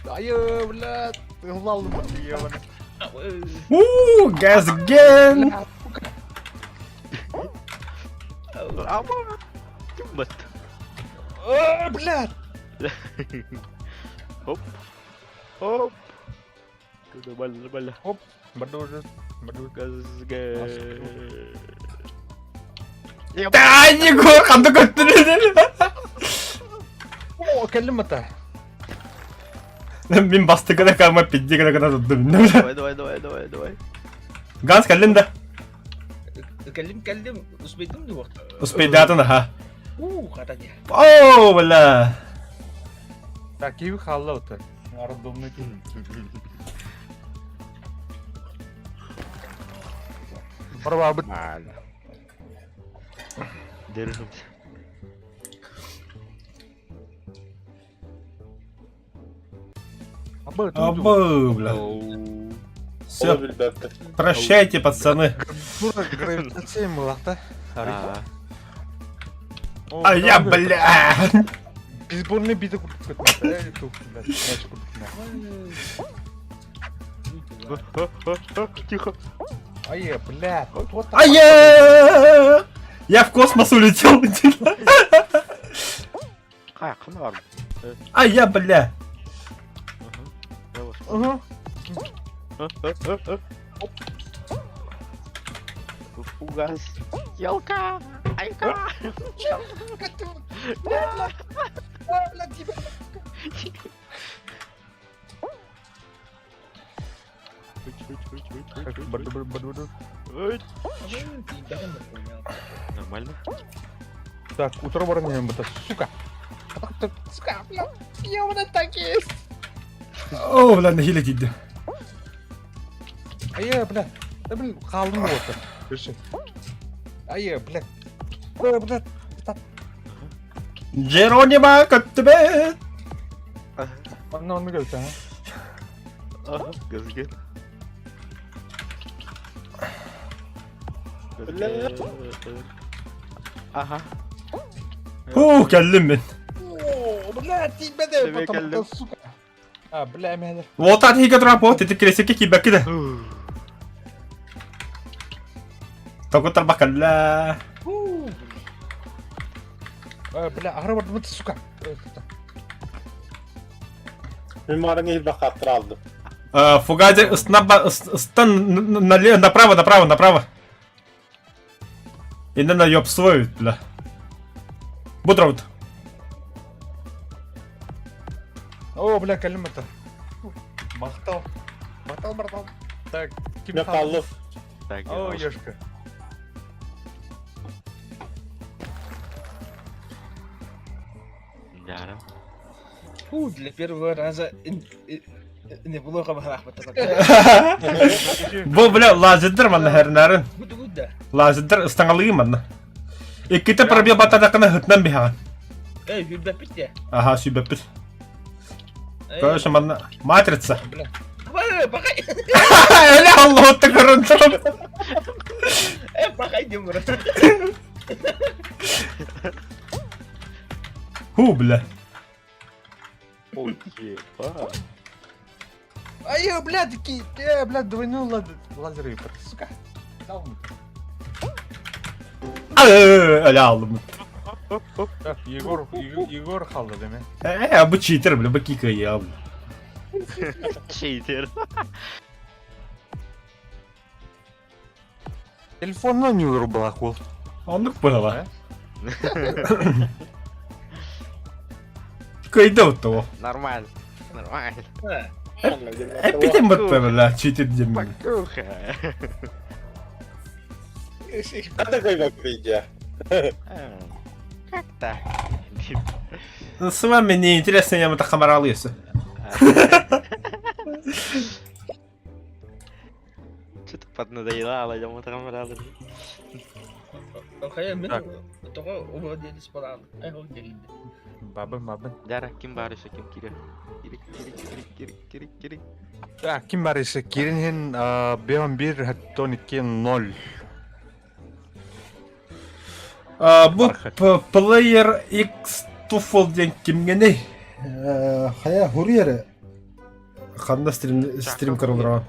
А я, бля, ылалым, ебаный. У, газ ген. Бля, сука. Вот. А, бля. Оп. Оп. Нормально, нормально. Бардужит, бардужит. Газ, газ. Да, Егор, ханды көттүрүн. О, кэллим это. Мин бастыкына карма пидди гына гына туттум. Давай, давай, давай, давай, давай. Газ кэллин да. Кэллим, кэллим, успейдим дуо? Успейдаатын аха. Уу, хата дии. О, бля. Так, киви хаалла это. Рандомный киви. Барбабыт. Держимся. Абы, Абы, бля. Все, Ол билбэппин. прощайте, пацаны. Дура гравитация мылақта. А, А я, бля. Бейсбольный бита курдук көтмөт. Тух, бля, мяч курдук. Тихо. Ай, бля. Вот А я... Я в космос улетел. А, ханар. А я, бля. Угу. Угас. Елка. Айка. Бля, бля, тебя. Нормально. Так, утро баран это, сука. Сука, бля, ёбаный так есть. О, бля, нэһиилэ тиийдэ. Ай, бля, да блин, хаалым вот. Көрсө. Ай, бля. Бля, бля. Джеронимо көттүбэт. Онно онно көрсө, а? Ага, газген. Бля. Ага. Фу, кэллим мин. О, бля, тебя да, Тебе потому кэллим. что, сука. А, бля, мэлэр. Вот ат хигэ туран по тити кресекке киирбэккэ да. Току тарбах кэллэ. А, бля, аһара бардым, сука. Мин маарыҥ иһирбэх хааттара алдым. Фугази ыстан направо, направо, направо. Инна на ёб свою, бля. Бутров. О, бля, кэллим это. Махтал. Махтал, братан. Так, ким Мен хааллым. Так, О, ешка. Да. Фу, для первого раза неплохо бахрахмата. Бу, бля, лазердер манна хернарын. Гуд гуд да. Лазердер ыстаңалыы манна. Икките пробел батадакына хытнан биһаҕын. Эй, хүрбэппит дии. Аха, сүүрбэппит. Короче, манна матрица. Бля. Бай, бахай. Эля Аллах көрөн туран. Э, бахай дим брат. Ху, бля. Ой, ебать. Ай, бля, такие, бля, двойной лазер, ебать, сука. Даун. Эля Аллах. Так, Егор, Егор хаалла дии. Э, бу читер, бля, бу кика я, бля. Читер. Телефонна нюр балахул. Оннук быһыла. Кыйда того. Нормально. Нормально. Эппитим бытта бля, читер диэммин. Покуха. А такой как видео. Как так? С вами не интересно, я это хамарал если. Что-то поднадоедало, я ему там рада. Хайа мин тоҕо владелец балаан айхол дьэрийдэ. Бабын, бабын. Дара, ким бар еще, ким кире? Кири, кири, кири, кири, кири, кири. Так, ким бар еще? Киринхен 1 1 2 0. Бу Player X Туфл диэн кимҥэний? Хайа хуруйары ханна стрим стрим көрөлөрө?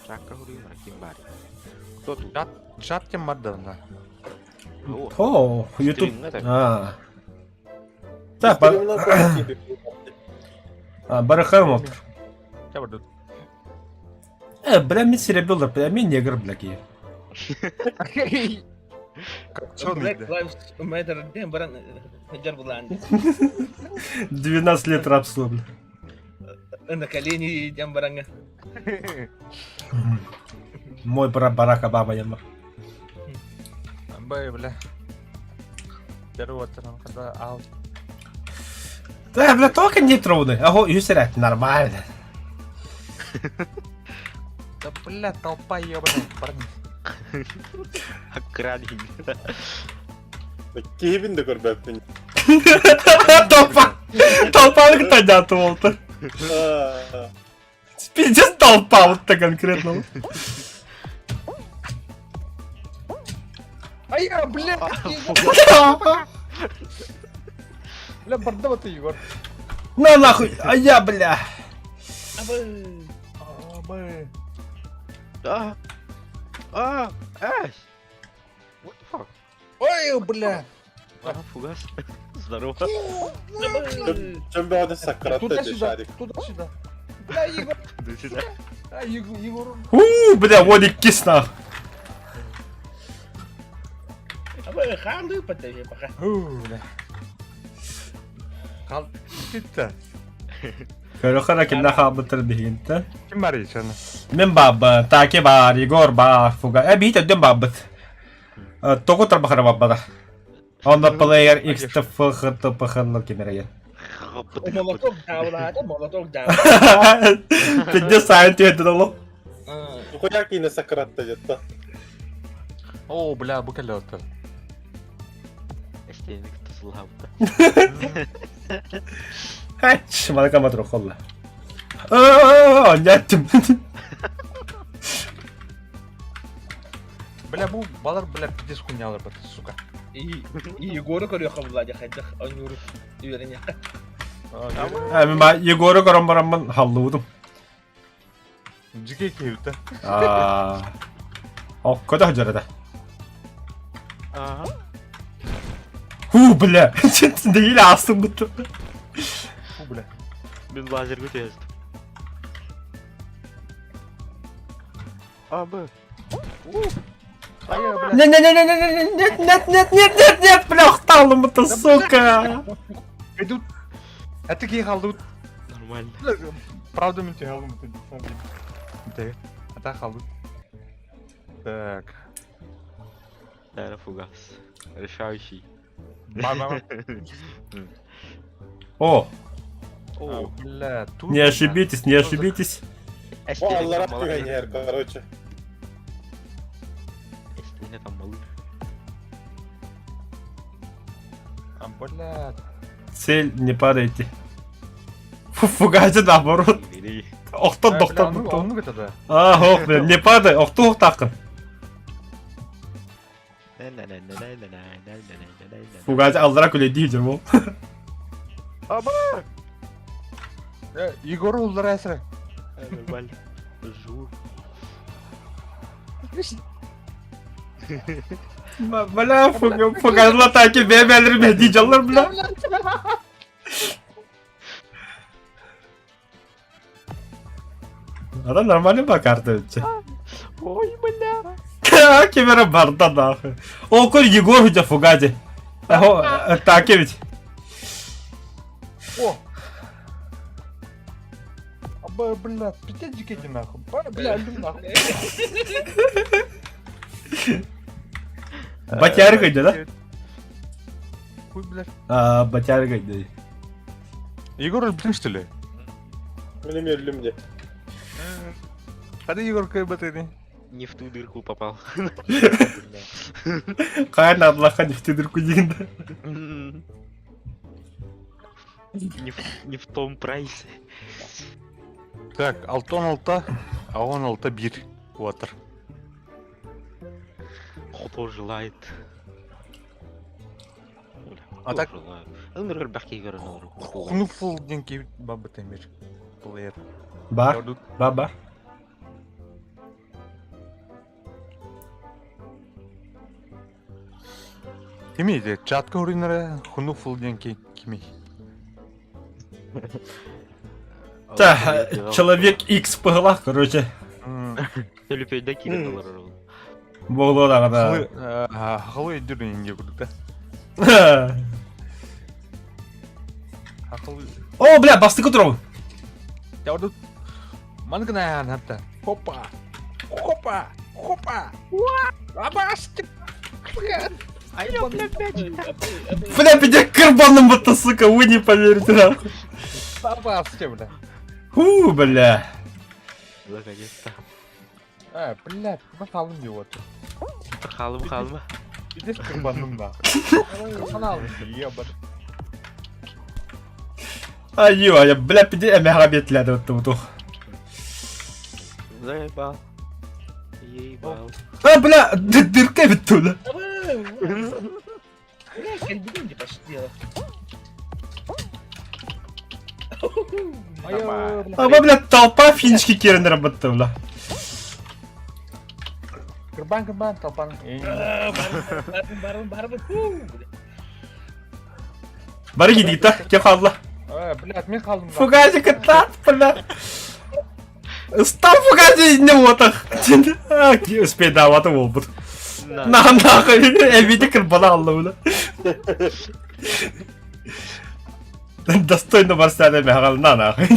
Чакка хуруймара ким бар? Кто тут? Чат, чат ким бар да? О, YouTube. А. Так, барахам отыр. Э, бля, мен серебелдер, бля, мен негр, бля, кии. Black Lives Matter диэн баран сылдьар булаан. 12 лет рабства, бля. На колени диэн бараҥҥа. Мой брат Барак Обама, я Бай, бля. Первый когда ал. Да, бля, только не трудно. Ого, юсерят, нормально. Да, бля, толпа ебаная, парни. Окрали. Киһибин да көрбөппүн. Толпа! Толпа кытайда болду. Пиздец толпа, вот так конкретно. Ай, я, бля, Бля, бардава ты, Егор. На нахуй, а я, бля. Абы. Да. А, эй. What the fuck? Ой, бля. А, фугас. Здорово. Чем бы сакратты Туда-сюда, шарик. туда-сюда. Бля, Егор. До сюда. А, Егор, Егор. У, бля, вот и кис нах. Абы хаалыы патэ пока. Фу, бля. Кал, ты-то. Көрөхөр кимнэ хаалбыттар биһигинтэн. Ким бар еще? Мин баабын, Таки баар, Егор баар, Фуга. Э, биһи төрдүн баабыт. Тоҕу тарбахара баббата. Онно Player X T F Х Т П Х Н кимэреген. Молоток даулаата, молоток даулаата. Пиздец сайын түһэрдин олох. Хуяк киинэ сакратты дьетта. О, бля, бу кэллэ Эстеник тусулабыта. Хач, малака матро холла. Оонньоттум. Бля, бу балар, бля, пиздец хуйнялар бат, сука. И Егору көрүөххэ Владя хайдах оонньууру үөрэниэххэ. Э, мин Егору көрөн бараммын халлыбытым. Дьикэй киһибитэ. Аа. Окко да дьарада. Ага. Ху, бля. Değil астым бутты. Фу, бля. Мин лазерге түһэстим. А, Б. Не не не не не не нет нет нет нет нет нет бля охталым бутты, сука. Идут. Это киһи халлыбыт. Нормально. Правда мин түһэ алым бит. Ата халлыбыт. Так. Дара фугас. Решающий. Ба-ба. О, О, Бля, тут. не ошибитесь, не ошибитесь. О, алларап түгэньэр, короче. Эстене там малы. А, бля. Цель не падайте. Фу, фугасы наоборот. Или Охтон доктор Ну, бутты. ну это да. А, ох, бля, не падай, охту охтакын. Фугасы аллара күле дейді ол. Аба! Егор уллар әсірі. Нормально. Жур. Бля, фугасы таки бебелер бе дейджалар, бля. Ана нормально ба карта өтче. Ой, бля. Кемера барда нахуй. О, көр Егор у тебя фугади. Так ведь. О! Аба, бля, пиздец дикети нахуй. Бля, люблю нахуй. Батяры кайда, да? Хуй, блядь. А, батяры кайда. Егор өлбүтүҥ что ли? Мин эмиэ өллүм дии. Хады Егор кайбатыны. Не в ту дырку попал. Хайа Аллаха не в ту дырку дигин. Не в том прайсе. Так, алтон алта, а он алта бир. Уотер. Кто желает? А так- Ынырыр бәхки көрөн Хунуфул диэн киһи бабыт эмир. Плеер. Бар, ба бар. Кимий де чатка уринара хунуфул диэн кимий. Та, человек X пыгла, короче. Төлөпөйдө киирэн олорор. Буолуо даҕаны. Халы өйдүр инге курдук да. О, бля, бастыкы турамын. Ордут. Мангна хатта. Хопа. Хопа. Хопа. Абасты. Айо, бля, блядь. Бля, меня карбоном будто, сука, вы не поверите, нахуй. Абасты, бля. Фу, бля. Наконец-то. А, блядь, мы халым не вот. Халым, халым. Иди с карбоном, нахуй. Канал, ебать. Айо, я, бля, пиди, эмэҕэ биэтлээдэ оттубутух. Заебал. Ебал. А, бля, дырка эбит бля. Аба, бля, толпа финишки киирэн работта, бля. Кырбан, кырбан, толпан. Бары киирдигит кем хаалла? Блядь, мин хааллым. Фугазик ытаат, бля. Ыстан фугази не уотах. Успейдаабата буолбут. На нахуй, эбити кырбана алла, бля. Достойно барсаны мэхал на нахуй.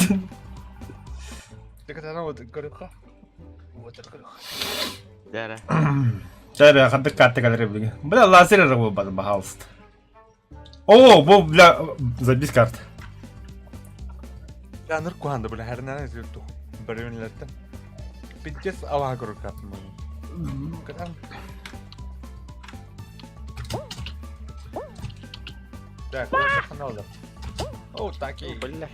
Чара хандык карта калер билген. Бля, лазер эрэ буолбатым, пожалуйста. О, бу, бля, забись карта. Жанр куһаанда бля хэрнэн этир бөрүнлэртэн. Пиздец аваа көрүк Так, О, таки. Бля.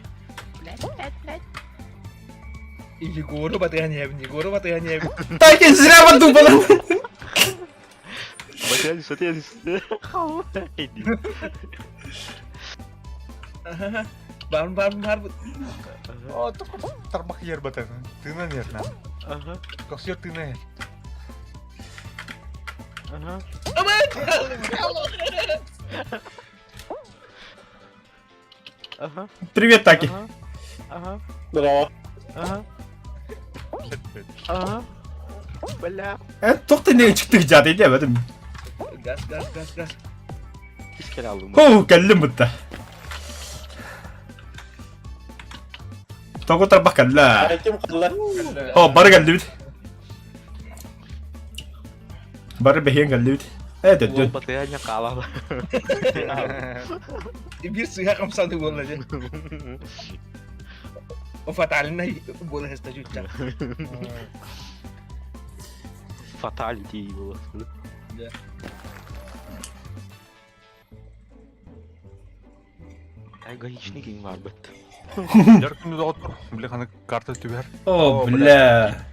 Егору батыганиябин, Егору батыганиябин. Так и зря подумала. Батыган, что ты Бар бар бар. О, только тарбах ер батан. Тына нерна. Ага. Косьер тына. Ага. Ага. Привет, Таки. Ага. Здорово. Ага. Ага. Бля. Туох не чыктык жаады диэбэтим. Газ, газ, газ, газ. Искер алдым. Хоо, кэллим бутта. Тоҕо тарбах кэллэ. Ким хаалла? О, бары кэллибит. Бары бэһиэн кэллибит. Э, Уол төттүн. батыганя хаалала. Биир сыһа хамсаны буолла дьэ. Фатальный буола сыста чучча. Фаталити было. Да. Ай, гаишник им бар бит. Яркын доҕоттор, бля, ханы карта түбэр. О, бля.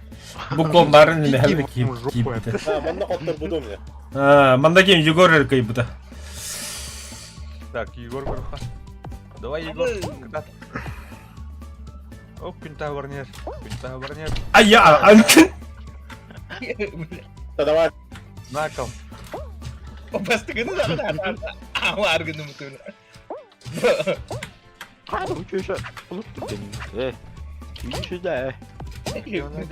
Бу барын мехалы кип кииппитэ. А, манна хотторбутум я. А, манна ким Егор эркайбыта. Так, Егор көрөххө. Давай, Егор, кытат. О, күнтаа барнер. Күнтаа барнер. Ай, я, анкын. Да давай. Накол. Бастыгыны да аргыны мутуна. А, ну чё еще? Э, иди сюда, э.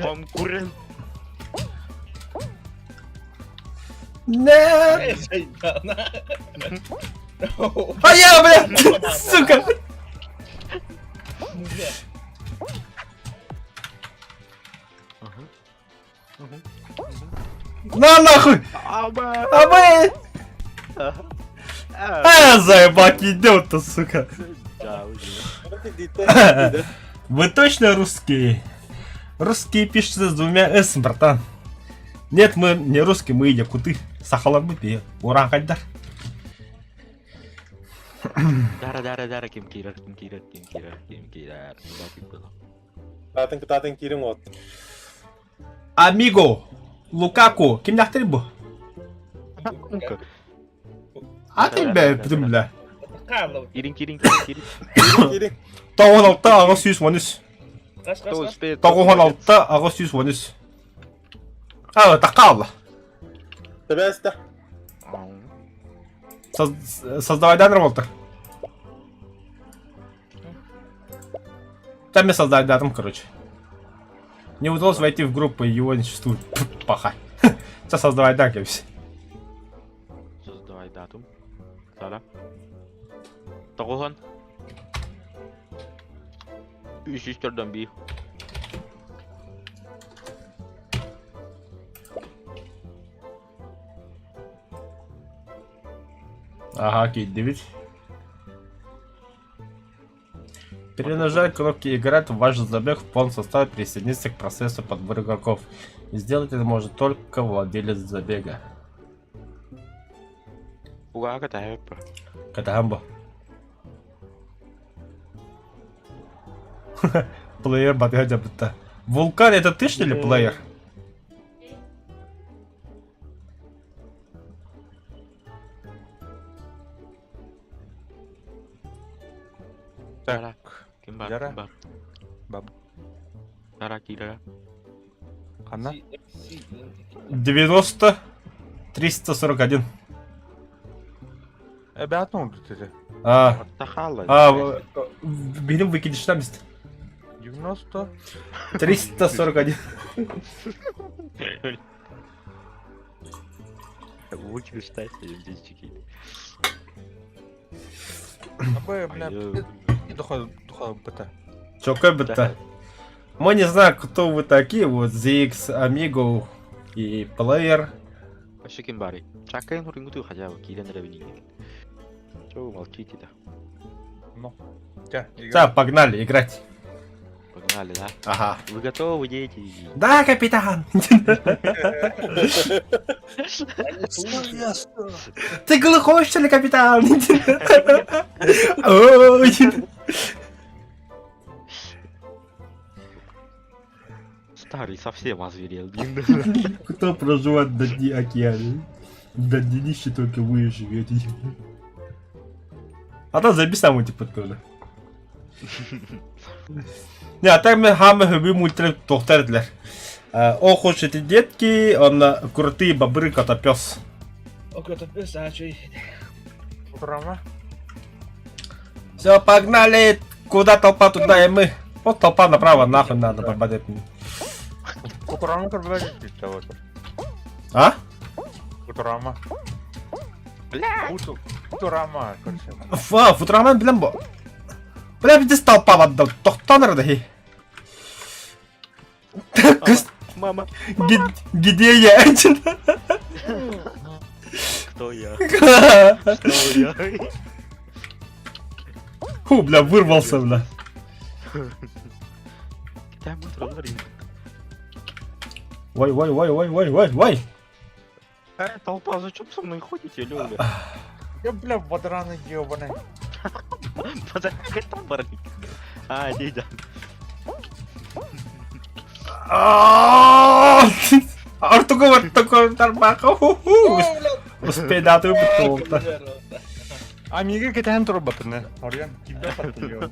Конкурент. Нет! А я, бля, сука! На нахуй! А мы... А, заебать, идет-то, сука. Вы точно русские? Русские пишутся с двумя «с», братан. Нет, мы не русские, мы якуты. Сахалар мы пи. Уран хайдар. Дара дара дара ким киирэр, ким киирэр, ким киирэр, ким киирэр. Кытаатын кытаатын киириҥ от. Амиго, Лукаку, кимнээхтэр бу? А ты бля, бля. Киириҥ, киириҥ, киириҥ, киириҥ. Киириҥ. 96 813. Кто успеет? 96 813. А, такалла. Тэбээстэ. Создавай данный Волтер. Там я создать датум, короче. Не удалось войти в группу, его не существует. Паха. Сейчас создавай датум. Создавай датум. Сара. Тоҕуһун. Үс үс төрдөн биир. Ага, окей, 9. Перенажать кнопки «Играть» в ваш забег в полном составе присоединиться к процессу подбора игроков. Сделать это может только владелец забега. Угаага таһыппа. Катамбо. Плеер батыга бутта. Вулкан, это ты что ли плеер? Дара. Ким бар, Дара. ким бар. Баб. Дара киирэ. Ханна? 90 341. Эбээтин урдут этэ. А, Тахала. а, берем выкидыш там 90. 341. Выкидыш тайся, здесь чеки. Абы, бля, духа, духа быта. Чё, быта? Мы не знаем, кто вы такие, вот ZX, Amigo и Player. Вообще ким бары. Чакайын хурингуту хотя бы киирэн эрэ Чё вы молчите-то? Ну. Тя, Да, погнали играть. Погнали, да? Ага. Вы готовы, дети? Да, капитан! Ты глухой, что ли, капитан? Ой. Старый совсем озверел. Кто проживает на дне океана? На днище только вы живете. А там запись там типа тоже. Не, а так мы хамы хөбү мультер тохтар Ох уж эти детки, он крутые бобры, котопес. О, котопес, а чё? Футурама. Все, погнали! Куда толпа, туда и мы. Вот толпа направо, нахуй надо попадать. Футурама көрбөт вот. А? Футурама. Бля! Футурама, короче. Фа, Футурама, блин, бо. Бля, здесь толпа отдал. Тохтан рада. Мама. Где я? Кто я? Что я? Фу, бля, вырвался, бля. Там Ой, ой, ой, ой, ой, ой, ой. Э, толпа, зачем со мной ходите, Лёля? Я, бля, бадраны ебаные. Подожди, там барник. А, дядя. Ортугу ортугу тарбака. Успей дату бутылта. А мига кетен турбатыны. Орьян, кибе паттылıyor.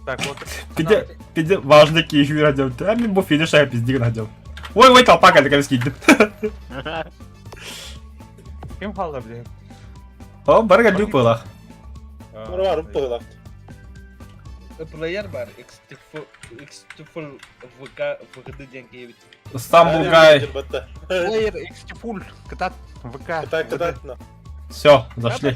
Так, вот. Пиде, пиде, важный кихи радио. А мне бу финиш а пизди радио. Ой, ой, толпа калика скидит. Ким халда, бля? О, барга люпыла. Бар бар, быһылаах. Плеер бар, X2 ВК ВГД диэн киһибит. Стамбул гай. Плеер X2 кытат ВК. Кытат, кытат. Все, зашли.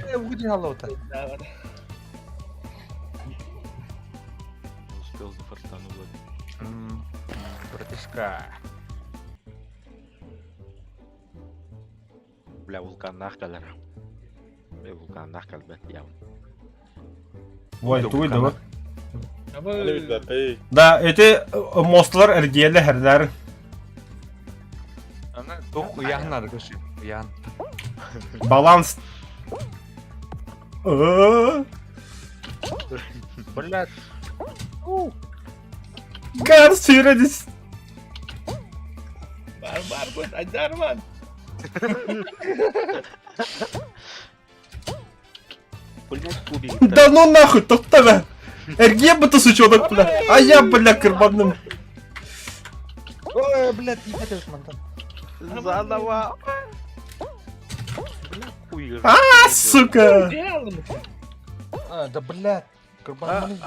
Успел за фортануло. Братишка. Бля, вулканнаах кэлэр. Бля, вулканнаах кэлбэт явно. Ой, туй да. Да, эти мостлар эргиэлэ херлер. Аны тух ыйаан надо көшү. Ыйаан. Баланс. Блядь. Гар сүйрәдис. Бар бар бут, айдарман. Да ну нахуй, тоқтама. Эргиэ быта сучонок, бля. А я, бля, кырбанным. Ой, блядь, не хотел мантан. Заново. Бля, А, сука. А, да, блядь. Кырбанным.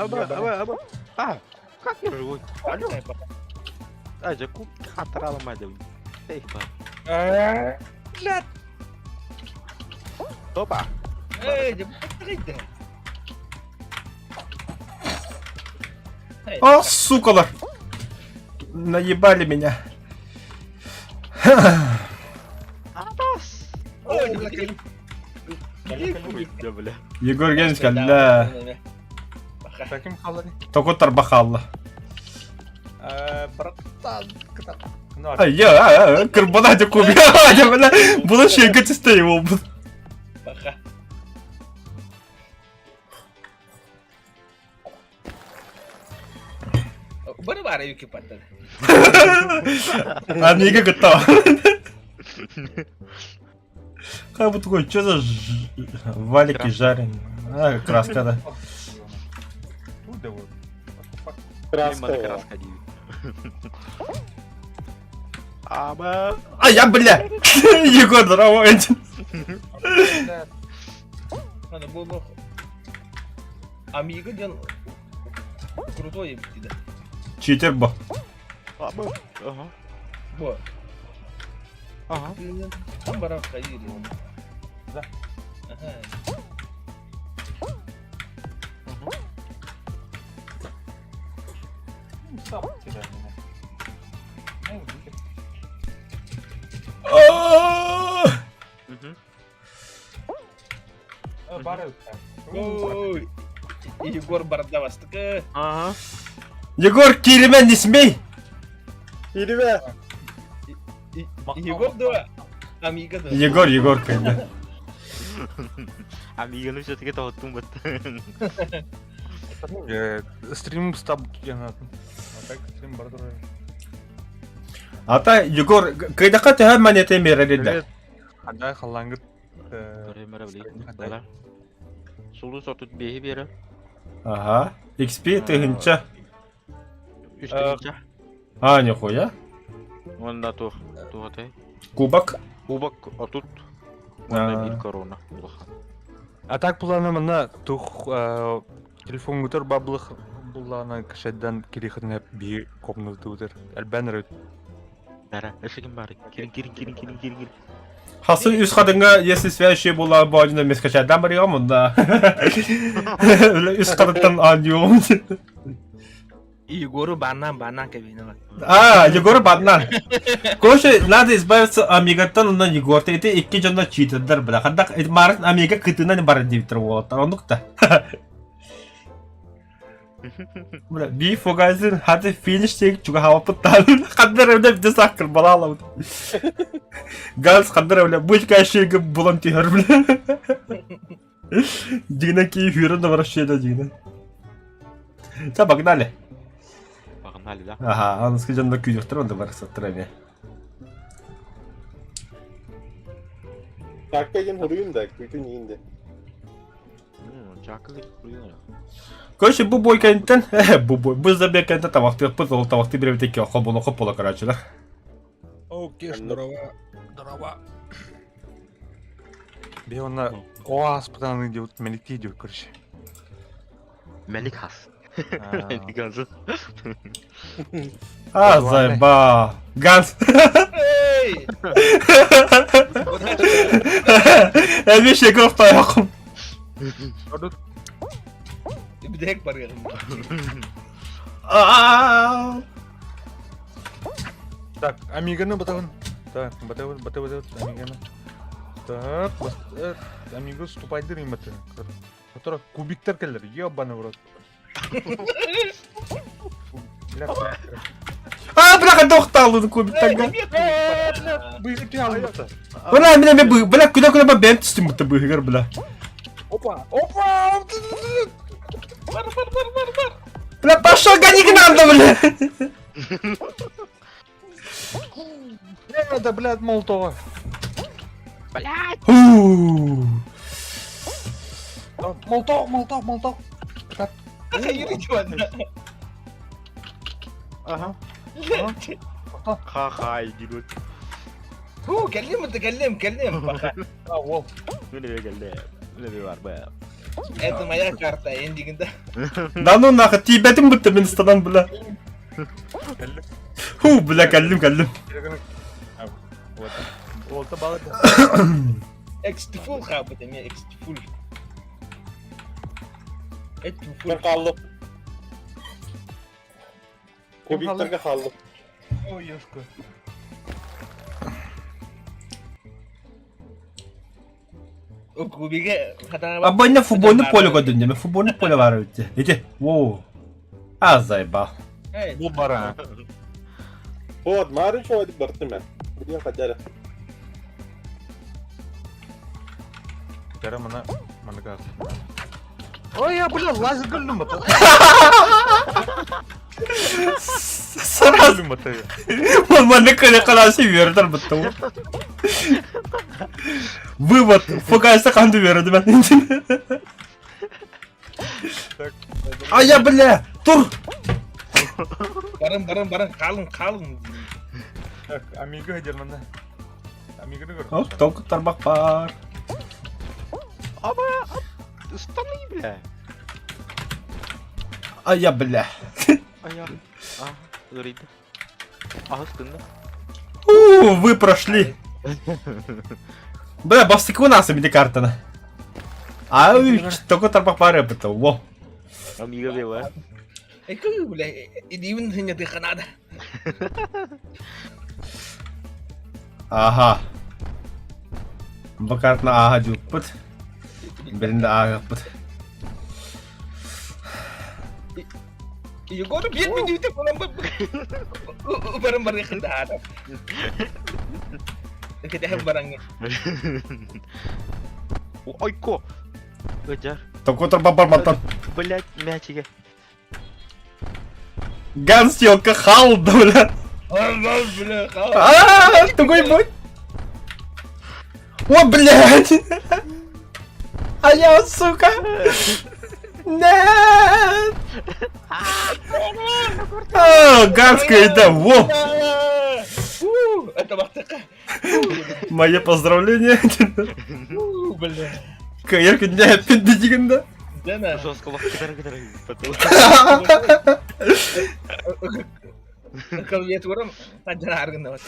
А, как я живой? Алло. А, же куп хатрала мадам. Эй, Блядь. Опа. Эй, да О, сукалар. Наебали меня. Егор Генич кэллэ. Таким халлани. Току тарба хаалла. Братан, Айя, кырбана дьэ кубия. Дьэ, бля, була шиэгэ түстэ буолбут. Баха. Бары бары юки паттады. Амига кытта. Как бы такой, что за валики жареные? А, краска, да. Краска. Краска Аба. А я, бля! Егор, здорово, этим. Надо было Амиго ден крутой эбит да. Читер бо. Аба. Ага. Бо. Ага. Там баран ходили. Да. Ага. Сам тебя меня. Ой, Егор бардавастыка. Ага. Егор, киримен не смей! Кириме! Егор да. Амиго да. Егор, Егор, конечно. Амиганы все-таки тоһуттум бут. Стрим стаб А так стрим бар Ата, Егор, кыйдака төһө монета мерелилер? Ада халлангыт. Сулу сотут беһи бере. Ага. XP тыһынча. Үс тыһынча. А, нихуя. Онда тух. Туһатай. Кубок. Кубок отут. Онда бир корона. Улахан. А так булана мына тух телефон гутер баблых булана кешеден кирихетне би комнаты утер. Әлбән Бәрә, эшегем бар. Кирин, кирин, кирин, кирин, кирин, кирин. Хасы үс хадыңга, если связь була бу один мескачадан бар ягым да. Үс хадыттан аньюм. Егору банан, банан кабина. А, Егор банан. Короче, надо избавиться Амигаттан онан Егор. Это икки жонно читердер бля. Хадак Март Амига кытынан бар диптер болот. Онукта. Бля, би фогазин хаты финиш тек чуга хавапыттан. Хаддар öyle bir de sakır балалам. Галс хаддар öyle бычка шеге булам тихер бля. Дигна ки хюрен да вообще дигна. Та погнали. Погнали, да? Ага, аны скажем күйдүктөр онда бар саттырами. Такка хуруйум да, күтүн иинде. Чакылы хуруйум. Короче, бу бой кэнтен, бу бой, бу забег кэнтен тамакты пыт, ол тамакты беребит эки хо боло хоп боло короче, да. Окей, здорово. Здорово. Би онна оас пытаны идет, меликти идет, короче. Мелик хас. Ганс. А, заеба. Ганс. Эй! Эмиэ Шеков тойохум. Бүтэһик барыаҕым. Так, Амиганы батабын. Так, батабын, батабын, Амиганы. Так, Амиго ступайдыр им баты. Которая кубиктар келлер, ебаный в рот. Бля, А, бляха, тохталын кубиктарга. Быһы пиалын Бля, мин эмиэ бы, бля, күнэ-күнэ ба бэйэм түстүм бутта быһыгар, бля. Опа, опа! Бар, бар, бар, бар, бар. Бля, пошел, гони к нам, да, бля. Не, да, блядь, Молотова. Блядь! Фу. Молотов, Молотов, Молотов. Так. Ага. Ха-ха, идиот. Ху, кэллим, это кэллим, кэллим. А, ол. Это моя карта, эндигинда. Да ну нахуй, тиийбэтим будто мин станан, бля. Ху, бля, кэллим, кэллим. Уолта балык. Экстифул хаабыт эмиэ, экстифул. Этифул. Мен хааллым. Кубиктарга хааллым. Ой, ёшка. Кубига хатаба. Абонне футбольный поле көрдүн футбольный поле бар эбит. Ити, воу. А, заебал. Эй, Бу бара. Вот, Мары чего бартым мен. Где хотели. Кара мана манагас. Ой, я, бля, лазер көллүм бата. Сразу. Көллүм бата. Манны көле қаласы вердер бітті. Вывод. ФКС қанды берді мен. А я, бля, тур. Барың, барың, барың, қалың, қалың. Так, Амиго хедер мана. Амигоны көр. Оп, толку тарбақ бар. Аба, штаны, бля. А я, бля. А я... А, говорит. А, стыдно. У, вы прошли. Бля, бастык у нас имени картана. А, только тарбақ бар это. Во. Амиго била. Эй, как, бля, иди не ты ханада. Ага. Бу картана ага жуппут. Биринде ага пут. Егор, биир мүнүүтэ буолан баран баран хандаата. Кэтэһэн бараҥҥа. Ойко! Ыдьар. Только тарбақ бар мантан. Блять, мячиге. Ганс елка халда, бля. Бля, А, такой бой. О, блядь. А я, сука. Нет. А, Ганская, да, во. Это бахтака. Мое поздравление. Бля. Каерка не пиндигин, да? Жестко лох кытары кытары. Клавиатурам таджар аргын.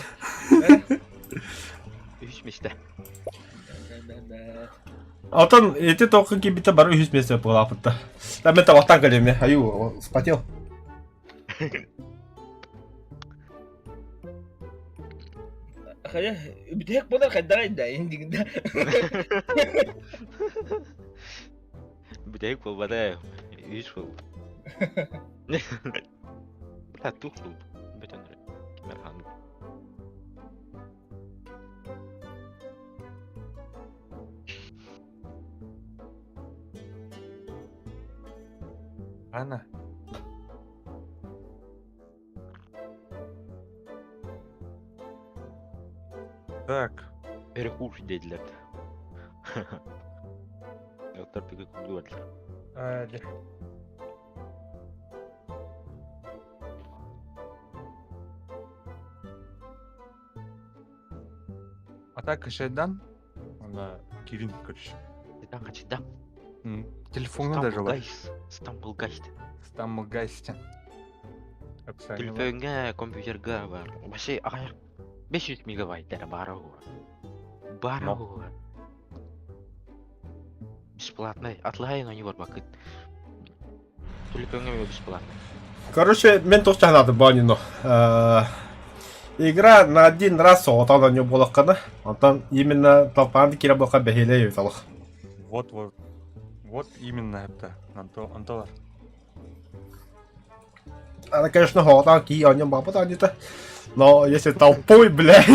Үс месте. Алтан эти тоқы кибите бар үһүс месте буолаапытта. Да мен табақтан кэлеме. Аю, вспотел. Хайа, бүтэһик буолар хайдара да эндигин Бүтэһик буолбата. Үс был. Бля, тух был. Бүтэн. Кимерхан. Ана. Так. Перекуш диэтилэр. Доктор пиги курдук. Э, Атака Шайдан. Она Кирин, короче. Чидан, чидан. Телефонна даже бар. Гайс. Стамбул гайс. Стаммылгайстен. Төлөпүөҥҥэ, компьютерга бар. Вообще аҕыйах 500 мегабайт эрэ баара уһу. Баара уһу. Бесплатный. Атлаһайын они барбакыт. Төлөпүөҥҥэ эмиэ бесплатный. Короче, мен туох чаһынаатын боонньуну. Игра на один раз соҕотон оонньуу буолаххына, онтон именно толпаан киирэ буолха бэһиэлэй эбит олох. Вот вот. Вот именно это. Анто антолар. Она, конечно, соҕотон кии оонньуон баҕарбат оонньуута. Но если толпой, блядь,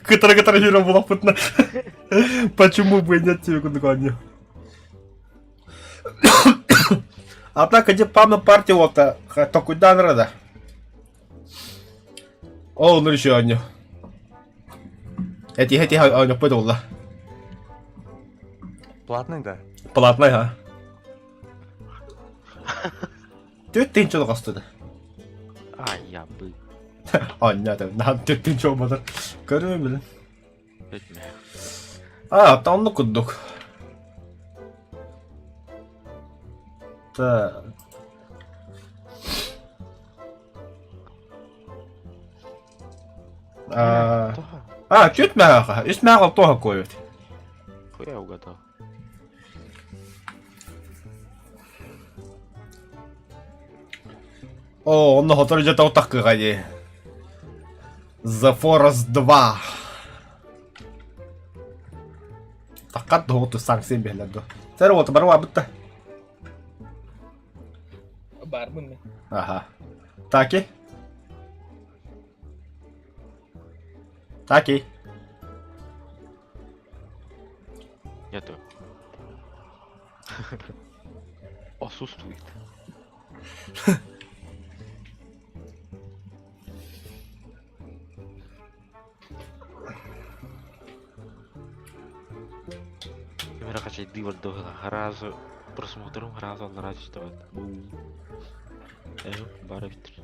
кытары-кытары жүрөн буолахпытына, почему бы и нет тебе курдук оонньуу. Однако, где памна партия вот, токуйдаан рада. Ол оннур еще оонньуу. Этиһэ этиһэ оонньоппут буолла. Платный, да? Платный, ha. Түөрт тыһыынча хостуду. Ай, я бы. Оонньоото. Наһаа түөрт тыһыынча буолбатар. Көрүө билин. Өтмө. А, оннук курдук. Так. А, а, түөрт мээхэ, үс мээхэ туоха куойут. Хуя угадал. О, онно хотор дьэ тоҕу дии. The Forest 2. Таккат доҕуту санкция биһэлэр дуо. Сэр уота бары бытта. Баарбын мен. Аха. Таки? Таки. Нету. Отсутствует. Камера хачайды бар Харазу просмотрым харазу аллара түстүбэт. Э, бары битир.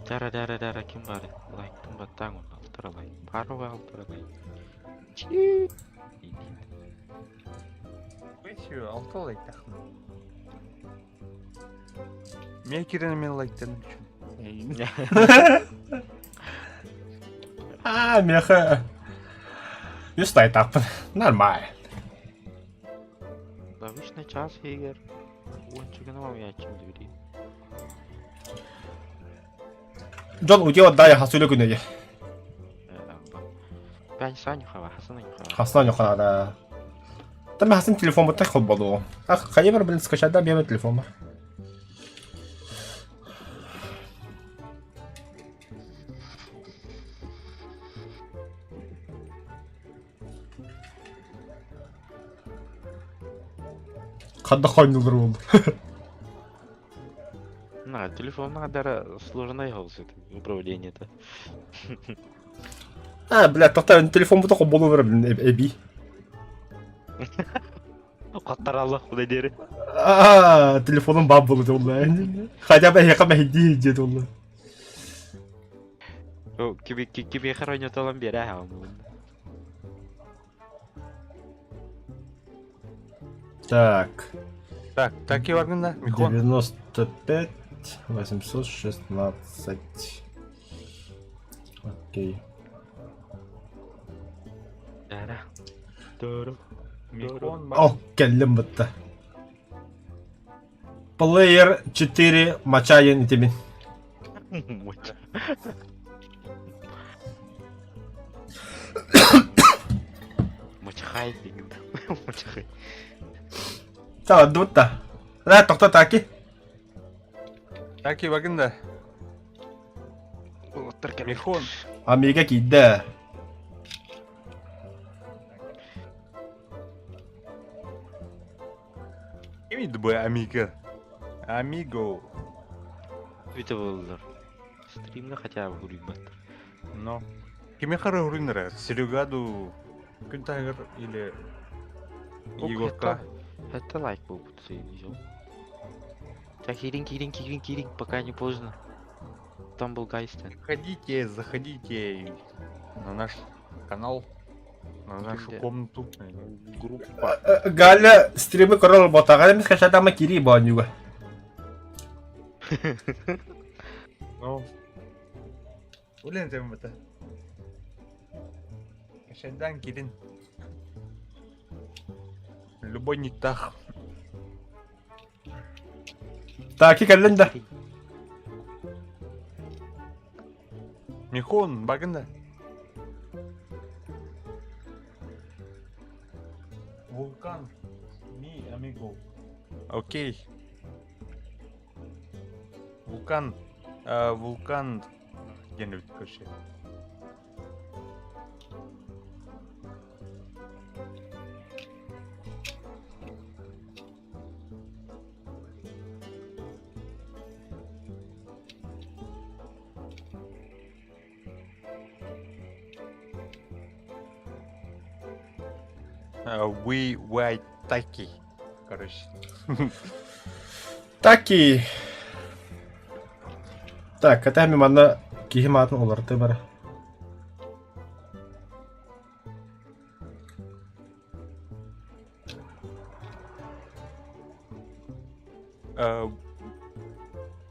Дара дара дара ким бары? Лайктын баттаң оны алтыра лайк. Бары алтыра лайк. Чи. Бесью, алты лайк тахны. Мен кирен мен лайктан үчүн. А, меха. Үс лайк Нормально. Обычный час егер. Уончугана вам я чем двери. Дьон утио дай хасулю күнеге. Пять санюхава, хасанюхава. Хасанюхава, Там хасан телефон бутта холболу. Ах, хайбар блин скачать да бьем телефон. Хадда хойнулар болды. На, телефон надо сложно это управление-то. А, бля, тоқта телефон бутта холболу блин, эби. Каттаралла куда дери. А, телефоным бап болды ол. Хотя бы я хама хиди ол. Киби киби хороню талам бере. Так. Так, так и варгында, Михон. 95 816. Окей. Дара. Дору. Михон. О, келлим бітті. Player 4 мачайын итемин. Мочхай деген. Мочхай. Сала дутта. Ра тохто таки. Так и варгында. Михон. Америка кийді. Ким бу Амиго? Амиго. Бүйтіп болдыр. Стримге хотя бы көрейін Но. Кими хары урыннара? Серегаду Күн или Егорка? Это лайк был бы ты Так, кирин, кирин, кирин, кирин, пока не поздно. Там был Гайстен. Заходите, заходите на наш канал. На нашу комнату. Группа. Галя стримы көрөр ботаҕа эмис качатама кири боонньуга. Ну. Улен темата. Кашайдан кирин. Любой никтах. Таки кэллин да. Михон, багында. Вулкан. Ми, амиго. Окей. Вулкан. Вулкан. Диэн эбит короче. We white таки. Короче. Таки. Так, катами манна киһи маатын олорто бара.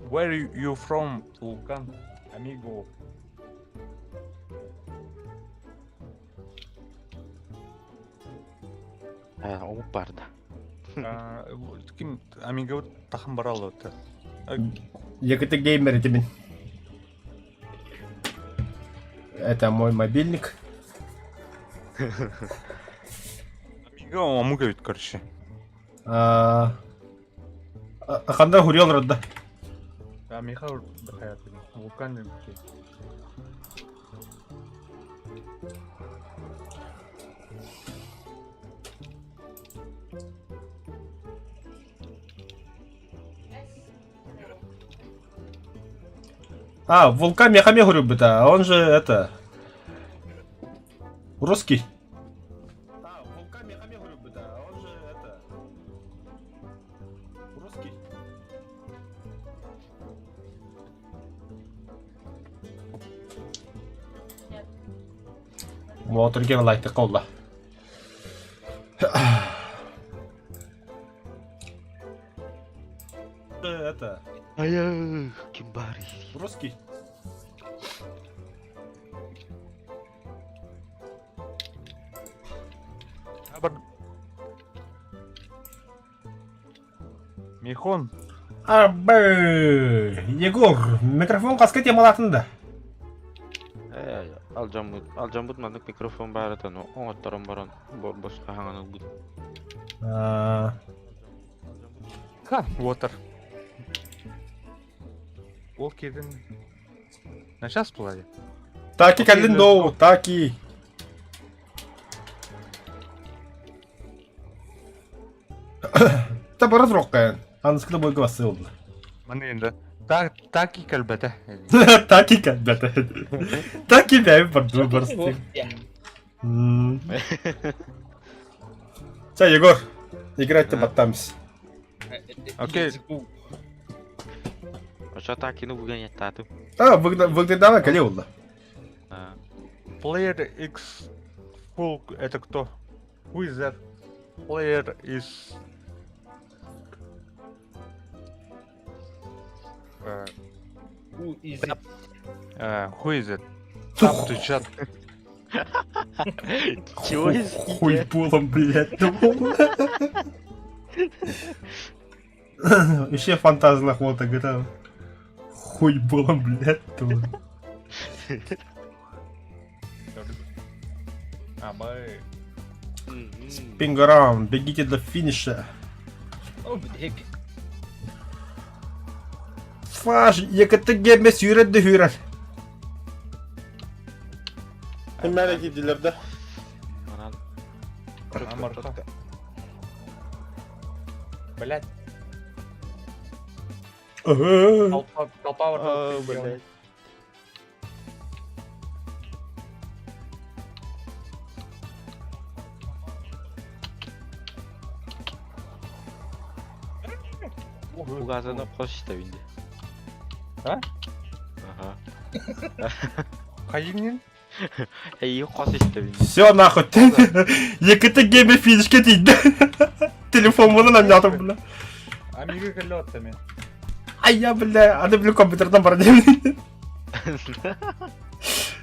Where you from, Vulcan? Amigo. Омук барда. Ким Амиго тахан барал это. Якутик геймер этимин. Это мой мобильник. Амиго омук эбит, короче. Ханда хурьел родда. Михаил Вулкан А, Вулкан Мехамегу любит, а он же это... Русский. А, Вулкан Мехамегу любит, а он же это... Русский. Уотергер лайты колла. Это... Айы, ким баар Русский. Михон. Абы, Егор, микрофон хаска темалатын да? Э, алдьаммыт, алдьаммыт маннык микрофон баар этэ, но оҥотторон баран босхо хаҥан ылбыт. Ха, water. Ол кирдин. На сейчас плаве. Таки кэллин доу, таки. Та бара туруккайын. Аныскыда бойга бассы oldu. Маны енді. Так, таки кэлбэтэ. Таки кэлбэтэ. Таки бэйм барды барсты. Ча, Егор, играть-то баттамс. Окей. Очо такины выгонять-таатым. А, выгнадала кэле oldu. Player X Full это кто? Who is that? Player is... Who is it? Who is it? Tap to chat. Чего Хуй полом, блядь. Еще фантазия хвота готова. Хуй полом, блядь. А, мы... Пингорам, бегите до финиша. О, бүтэһик. Фаш, ЕКТГ мес сүүрэр да сүүрэр. Киммere киирдилэр да? Манан. Амарха. Блядь, толпа, толпа О, блядь. Угазаны қос истебинди. А? Аха. Хайыңнен? Эйиги хос истэбин. Все нахуй. ЕКТ геймер финишке тиийдэ. Телефоммунан анньаатым бля. Амиго кэллэ Ай я бля, аны бля компьютердан баран диэбин.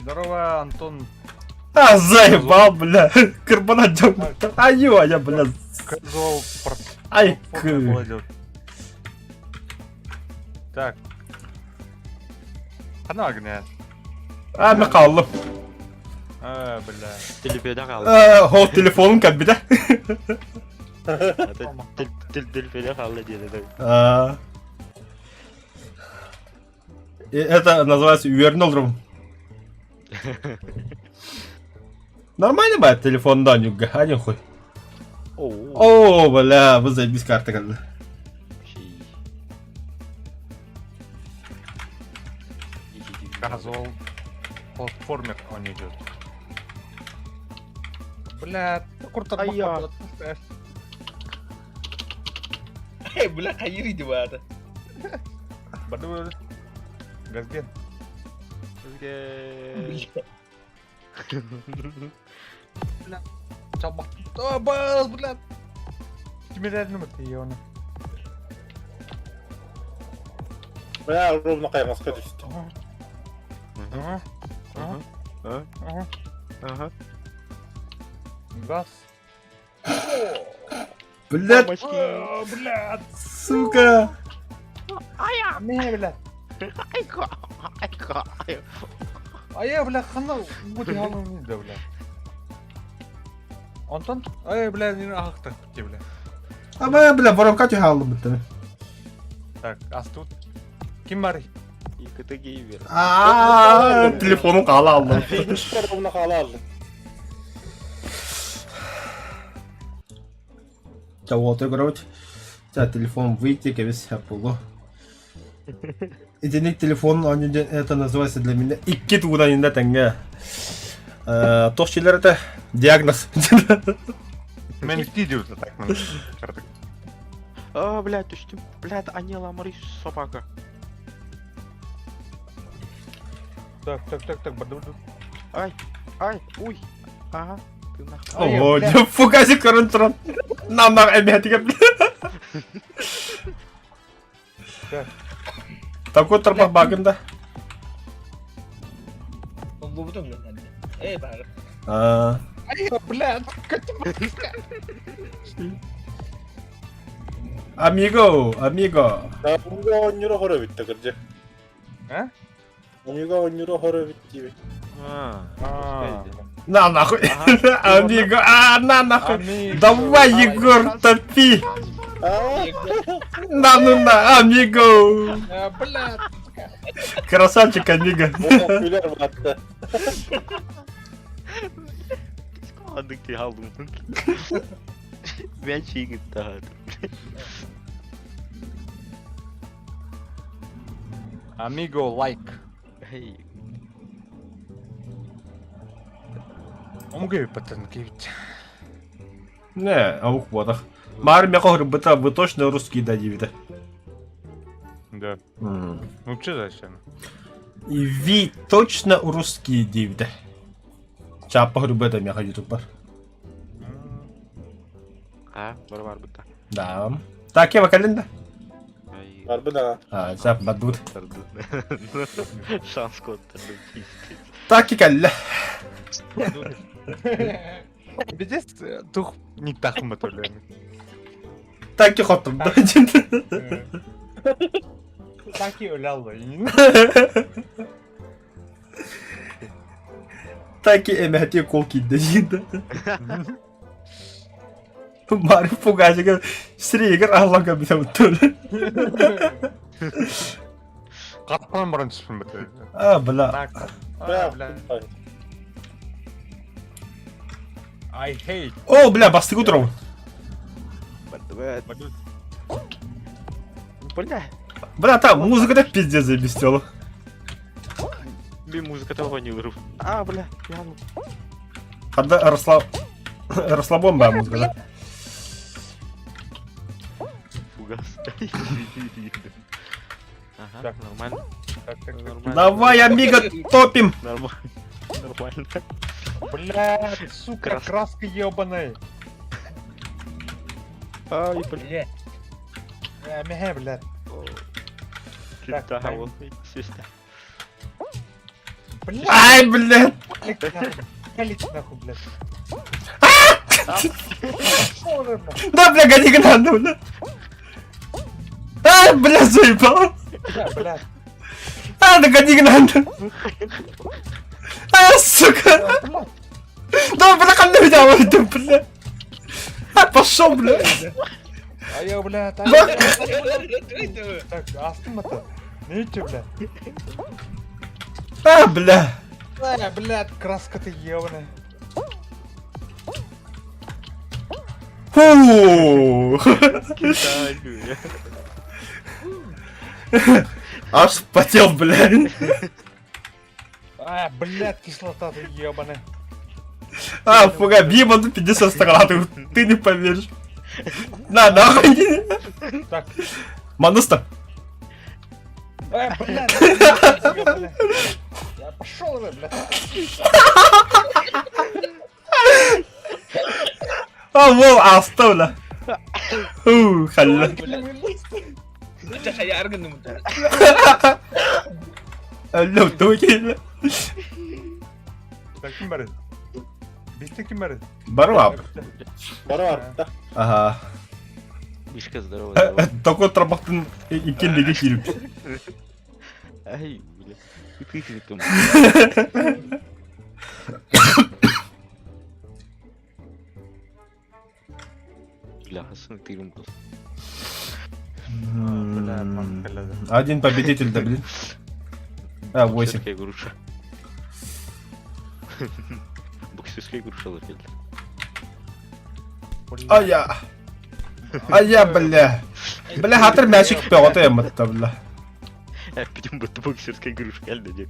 Здорово, Антон. А, заебал, бля. Кырбана дьон. Аю, а я, бля. Казуал Ай, к. Так. Хана огня. А, мен хааллым. А, бля. Телепеде хаалла. Э, Ол телефонум кэлбитэ. Телепеде хаалла диэн. А. И Это называется увернул рум. Нормально бает телефон да нюга, а не хуй. О, О, бля, вы заебись карта когда. Казуал платформер он идет. Бля, куртар Айя. Бля, хайыр иди баата. Баду. Газген. Чалбах. О, бас, бля. Кимерәр нөмір оны. Бля, ровно кайгаска түстү. Ага. Ага. Ага. Ага. Газ. Блядь, О, блядь. сука. Не, блядь. Айка, айка, айка. А я, бля, хана, вот я не да, бля. Антон? Ай, бля, не ахта, бля. А бля, бля, воронка тюхалым бітті. Так, ас тут. Ким бар? ИКТ геймер. А, телефонум қала алды. Финишке ровно кала алды. Вот играть. Тебя телефон выйти, весь Apple. Итинник телефон, они это называется для меня. Икки тугунан инде теңге. Тохчилер это диагноз. Мен видео так мен. А, блядь, түштүм. Блядь, анела мори собака. Так, так, так, так, баду. Ай, ай, уй. Ага, ты нахуй. О, фугаси көрөн туран. Нам эмэтиге. Так. Такой тарбах багында. Бубутун Эй, баар. А, Ай, блядь, Амиго, амиго. Амиго оонньуура хоро бүтте кырдьык. А? Амиго оонньуура хоро бүт А, А. На нахуй. Амиго, а, на нахуй. Амиго. Давай, Егор, топи. Аа, На, ну на, амиго. А, блядь. Красавчик, амиго. күлэр батта. Складык ти алдым. Мен чигит тахат. Амиго лайк. Эй, Омге патан кивит. Не, аух бодах. Мар меха быта вы точно русский да дивида. Да. Ну что зачем? И ви точно русский дивида. Чапа рубета меха ютубер. а, бар бар быта. Да. Так, я вакалинда. Ай, Барбы да. А, чап бадут. тарды. Шанс код тарды пиздец. Так и калля. Здесь тух не так мы то ли. Так и хотом. Да. Так и улял. Так и эмэти кол кидде дивида. Мари фугасига сригер аллага битэ Каттан баран түспүн бит. А, бля. Так. А, бля. I hate. О, бля, бастык утром. Бля, Бля, Бля, там музыка так пиздец заебестела. би музыка того не выруб. А, бля, я ну. Ада расслаб... Расслабон, бля, музыка, да? Фугас. Ага, Так. нормально. Так, так, так. Нормально. Давай, амиго, топим! Нормально. Нормально. Блядь, сука, Крас- краска ебаная. Ай, блин. Бля. Э, меhe, блядь. Так, Да, дай. вот, свистя. Блядь, Ай, блядь! блядь, нахуй, блядь. Шо вы, блядь? Да, бля, гони гранату, бля! Ай, бля, заебал! Бля, блядь. А, да гони гранату! А, сука! Блядь. Да, бля, ханна меня, да, бля! А, пошел, бля! А я, блядь, а Да. я- Так, астым это. Ничего, блядь. А, бля! Бля, блядь, краска ты ебаная. Фу! Кидаю. Аж вспотел, бля. А, блядь, кислота ты ебаная. А, фуга, мимо на 50 стаканов, ты не поверишь. На, нахуй. Так. Мануста. А, блядь, блядь. Я пошел, блядь. А, вол, аста, бля. Фу, халля. Хайа аргын Алло, туки. Так, ким бар? Бисте ким бар? Барвап. Бар да. Ага. Мишка, здорово, здорово. Такой трабахтын икенлеге кирип. Ай, бля. И ты ты там. Бля, Хасан, ты был. Бля, ман, Один победитель, да, блин. А, 8. Боксерская груша. Боксерская груша ловит. А я. А я, бля. Бля, хатыр мячик пёготы эмматта, бля. Пойдем будто боксерская груша, реально, дед.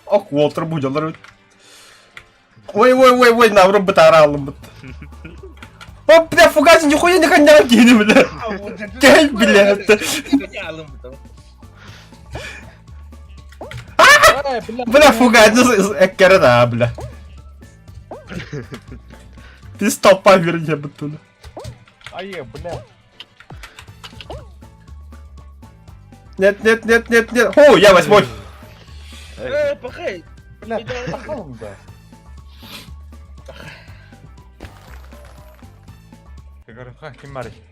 Ох, Уолтер будялар. Ой, ой, ой, ой, навру бытаралым быт. О, бля, фугас, нихуя не коня кини, бля. Кей, бля. Бля, фугас, эккерена, бля. Ты столпа вернее, бытуля. А я, бля. Нет, нет, нет, нет, нет. О, я восьмой. Э, пахай. Бля, пахал да.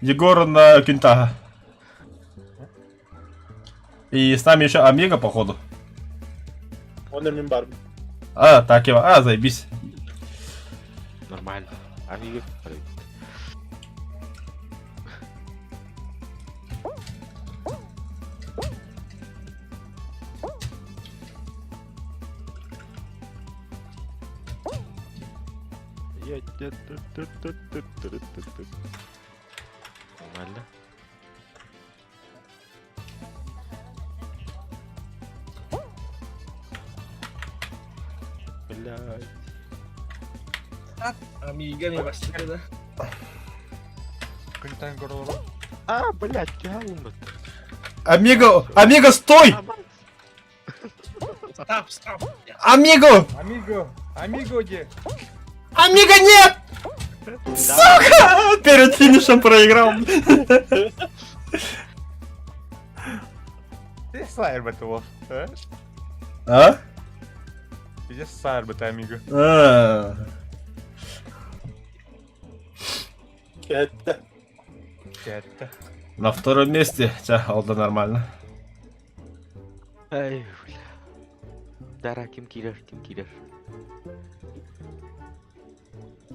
Егор на Кентага. И с нами еще Омега, походу. Он мин бар. А, так его. А, заебись. Нормально. Амиго. Нормально. Блядь. Амиго не бастыка да. А, блядь, я умер. Амиго, Амиго, стой! Стоп, стоп. Амиго! Амиго, Амиго где? Амиго, нет! Сука! Перед финишем проиграл. Ты сайр бы ты А? Где сайр бы ты, Амиго? А. Это. Это. На втором месте. Ча, алда нормально. Ай, бля. Дара, ким кирер, ким кирер.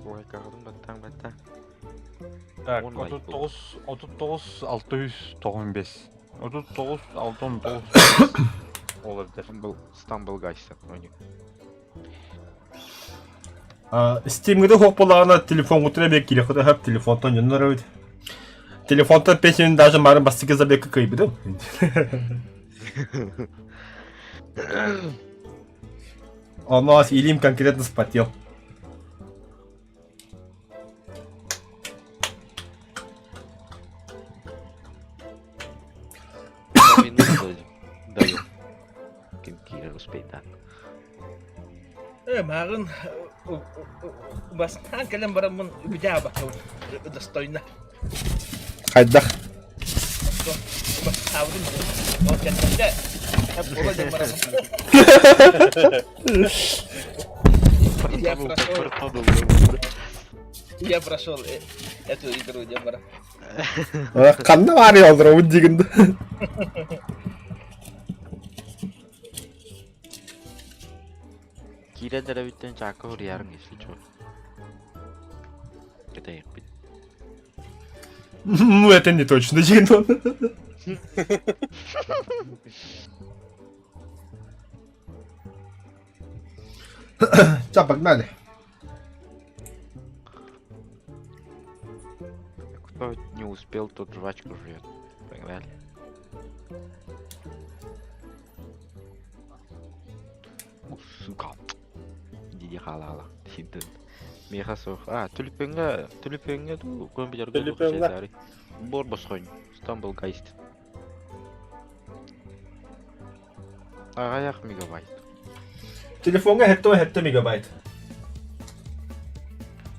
Ой, кағадым баттан, баттан. Так, Он лайк 39, 39, 695. 39, 695. Olabilir. Стамбл, Стамбл Гайса, у них. Steam'de хоппалаана телефон кутура бек кире хода хап телефонтон жоннор өт. Телефонтон песен даже марын бастыгы забек кыйбыды. Он у нас Илим конкретно спотел. Минуту даю. Ким кирер. успейдаан. Э, мааҕын бастаан кэлэн бараммын үбүдээбаккабын достойно. Хайдах? Бастаабытым ол кэннэ буола диэн бараммын. Я прошел. Я прошел эту игру диэн баран. Ханна баар олоробут диигин да. Киирэн эрэбиттэн чаакка суруйаарыҥ если чё. Кэтэйэхпит. Ну это не точно диэн. Ча, погнали. Кто не успел, тот жвачку жует. Погнали. О, сука. Диди халала. Синтен. Меха сох. А, түлүпөҥҥө, түлүпөҥҥө дуу, компьютерга дуу Түлүпөҥҥө. хачайдаары. Бор босхонь. Стамбул гайст. Аҕыйах мегабайт. Телефоҥҥа хэттэ хэттэ мегабайт.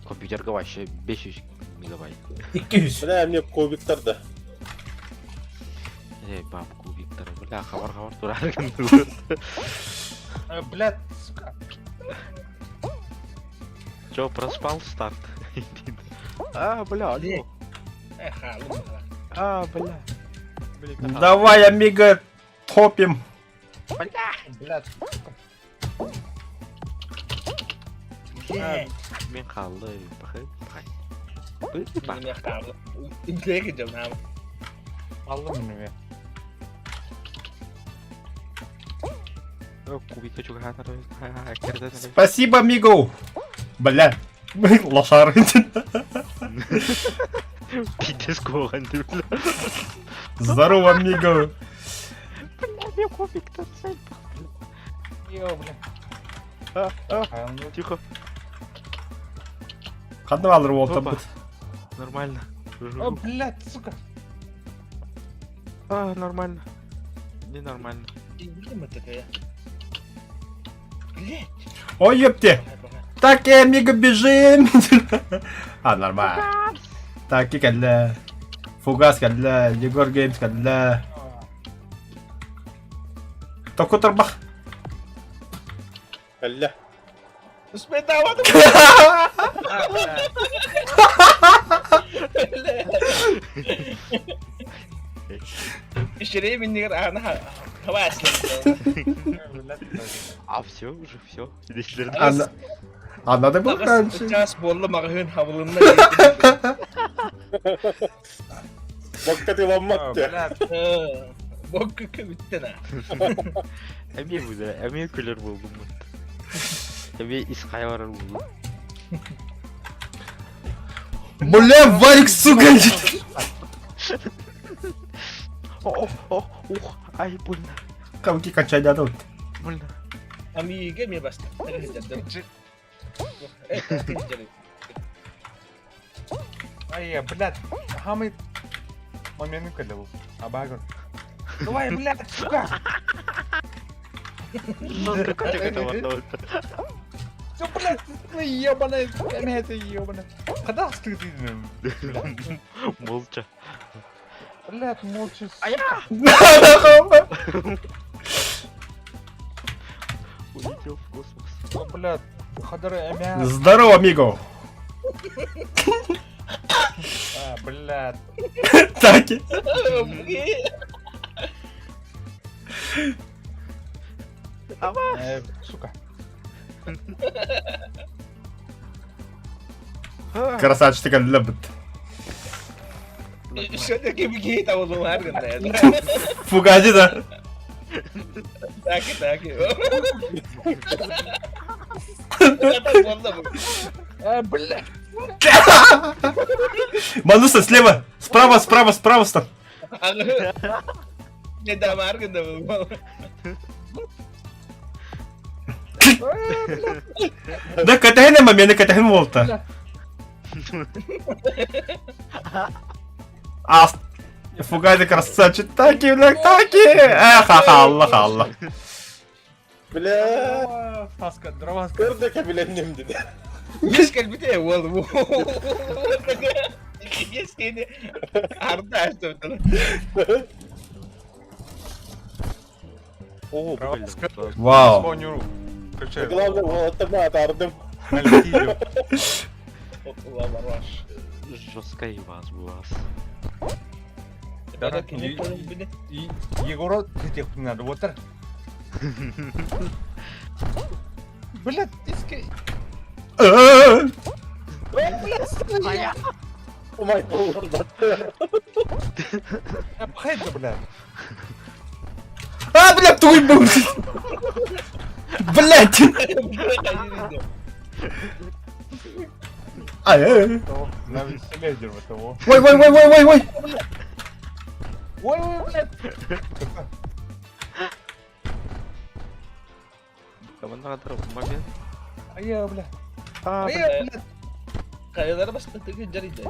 Компьютерга вообще 500 мегабайт. 200. Бля, мне кубиктар да. Эй, баб кубиктар. Бля, хабар-хабар турар. Блядь, сука. Чё, проспал старт? А, бля, алло. Э, хаалым. А, бля. Давай, амиго, топим. Блядь. Э, Мен хаалла бахы. мен хаалым. Үлэгэ дьон Аллым мен. Кубика чугахатар. Спасибо, амиго. Бля. Лошары. Пиздец куһаҕан бля. Здорово, амиго. Бля, мен кубиктан цель. Йо, бля. А, а, тихо. Ханна алыр Опа. уолтабыт. Нормально. О, блядь, сука. А, нормально. Не нормально. Дима такая. Блядь. Ой, ёпте. Так, амиго, бежим. А, нормально. Так, кэллэ. Фугас кэллэ. Егор Геймс кэллэ. Току тарбах. Кэллэ. Успейдаабатым. Ишерей миннигэр аана хаба А все, уже все. А, на- а надо было раньше. Час буолла маҕаһыын хабылынна. Бокка ты ломмат те. Блядь. Бокка бүттэн а. Эмиэ буда, эмиэ күлэр буоллум. Эмиэ ис хайа барар буоллум. Бля, Варик, сука! О, о, ух, ай, больно, Камки кончай дадут. больно. Амига эмиэ баста. Ай, блядь. Хамый момент кэллэ бу. Абагыр. Давай, блядь, сука. Все, блядь, ну ебаная, это ебаная. Когда стыд Молча. Блядь, молча. А я! Улетел в космос. Блядь, хадары эмя. Здорово, амиго! А, блядь. Таки. Э, сука. Красавчик любит. Все-таки бигит авылым Фугази, да? Таки, таки. Э, блядь. Мануса, слева! Справа, справа, справа, стоп! Не да маргында был. Да кэтэһин эмэ, мени кэтэһин буолта. А, Фугази красавчик, таки, бля, таки! Эх, ха, аллах, аллах. Бля, Хаска, здорово, Хаска. көрдө кэбилэнним диде. Есть кэлбитэ уол. Есть кини арда астыбытын. О, Здорово, блин. Хаска. Вау. Соню. Короче, Главное, вот атардым. налетели. Лавараш. Жестко и вас была. Да, кини били. И Егора тех не надо, вот так. Блядь, иски. Э-э-э. Умай олорбат. Обхайда, блядь. А, бля, твой был. Блять. А, э. На веселе того. Ой, ой, ой, ой, ой, ой. Ой, ой, блядь. Команда момент. А я, бля. А, А я, блядь. Хайалара бастан тыгы жарыйда.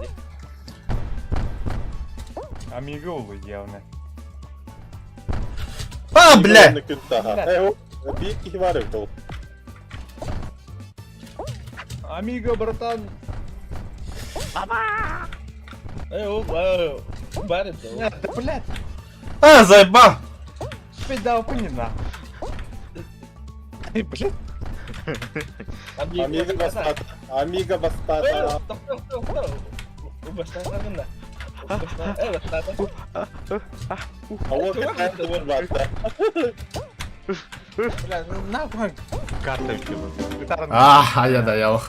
Амиго ол явно. А, бля. Биир киһи бар эбит ол. Амиго, братан. Э, о, бар это. Нет, да, блядь. А, заеба. Спить дал поняла. Эй, блядь. Амиго бастата. Амиго бастата. А вот это вот баста. Бля, ну нахуй. Карта типа. А, а я доел.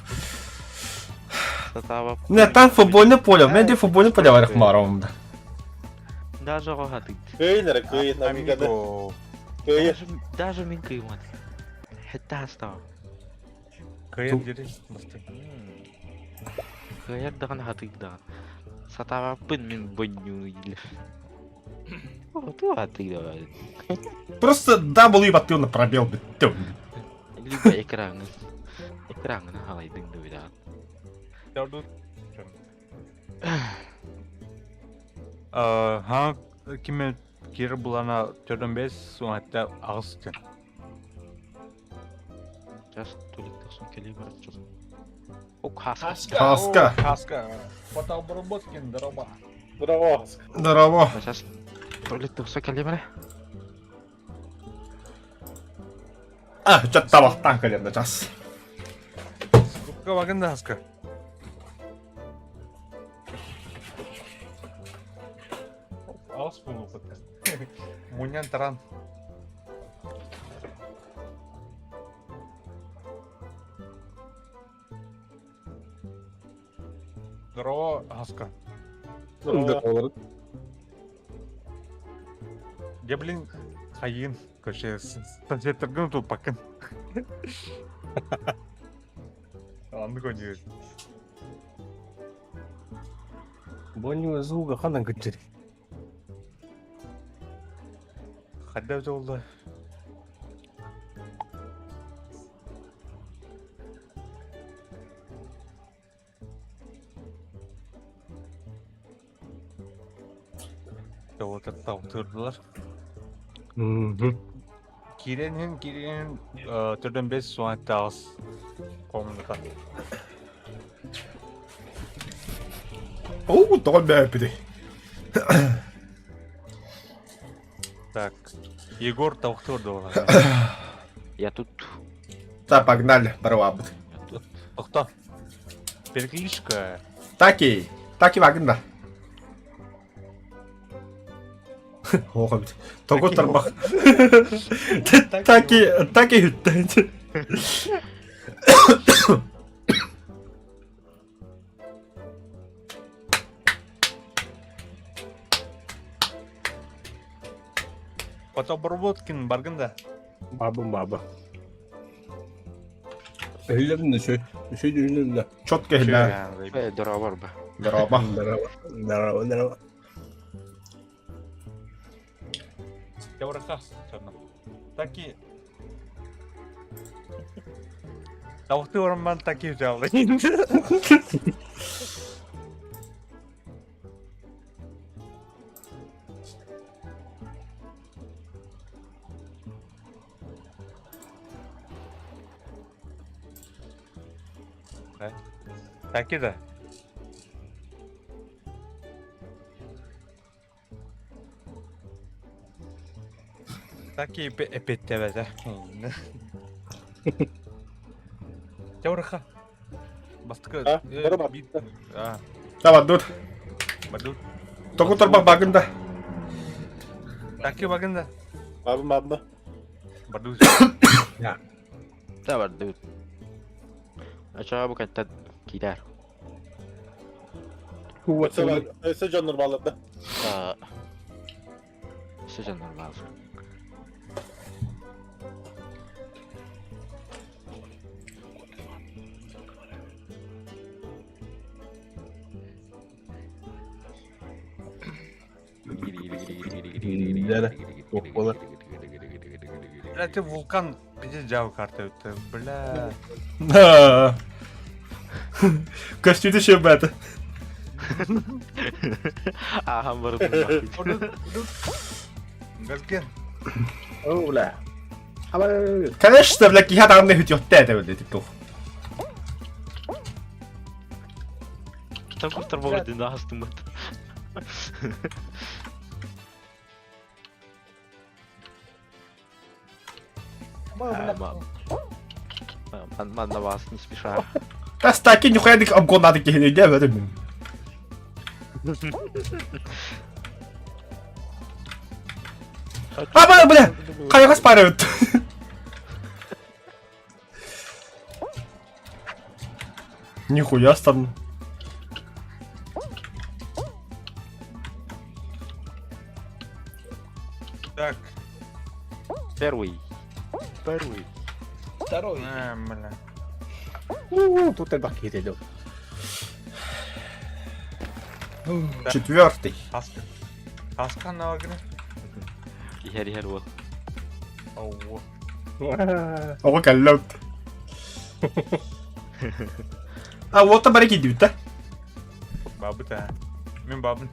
Не, там футбольное поле. У меня где футбольное поле варах маром. Даже рогатый. Кыйнер, кыйн, амиго. Амиго. Кыйн. Даже мин кыймат. Хетта астау. Кыйын дери. Басты. Кыяр даган хатык даган. Сатава пын мин бонню или. О, ты хатык даган. Просто W батыл на пробел. Бит. Либо экраны. Экраны халайдың даган. Ха киме кире булана төрдөн бес суатта агыс кен. Сейчас тулик келе барат жок. О, хаска. Хаска. Хаска. Фотообработкин, здорово. Браво. Здорово. Сейчас тулик токсон келе бара. А, чат табақтан келемді жас. Скупка вагында хаска. Агыс болу подкаст. Мунян таран. Здорово, Хаска. Здорово. Я, блин, хайын. Короче, концерттергін тут пакын. Ладно, гони. Боню звуга ханан күтчер. Хадда жолда. Тырдылар. Киренин киренин төрдөн бес суатта агыс комната. Оу, тоғын бәпіді. Так. Егор тавыктырды олар. Я тут. Так, погнали, барвабыт. Я тут. Токто. Перекличка. Таки, таки вагында. Оға бит. Того тарбах. Таки, таки хүтті. Фотообработкин баргында. Бабы бабы. Өйлерinde şey, şey düğünlerinde. Четко хилля. Э, дорогор ба. Здорово. Здорово, здорово, здорово. Яврахас. Таки. Тавыкты ораман таки жабы. Таки да. Таки эпиттебете. Теорха. Бастыкы. А, бары А, Давай, дур. баду. Току торбах багында. Таки багында. Бабым бабым. Баду. Да барды. Ачаға бу каттан кидар. Өсө дьоннор баалар да. Өссө дьоннор баалар. Буолар. Бля, ты вулкан пиздец жау карта өттө. Бля. Да. Көстүүтү шөбәті. Ахан барып. Галкен. О, бля. Конечно, бля, киһи атаҕын хүтүөхтэ этэ бля, тип тух. Такой торбоҕу астыммыт. Манна вас не спеша. Тас таки нихуя дик обгон надо киһини дэ бөтүм. А, бля, хайҕас парабыт. Нихуя стан. Так. Первый. Первый. Второй. А, бля. Тут элбэх киһи дөө. Четвертый. Хаска. Хаска навагры. Иһэр иһэр уол. Оу. Оҕо кэллэ. А вот бары киирдибит да. Бабыта. Мен бабын.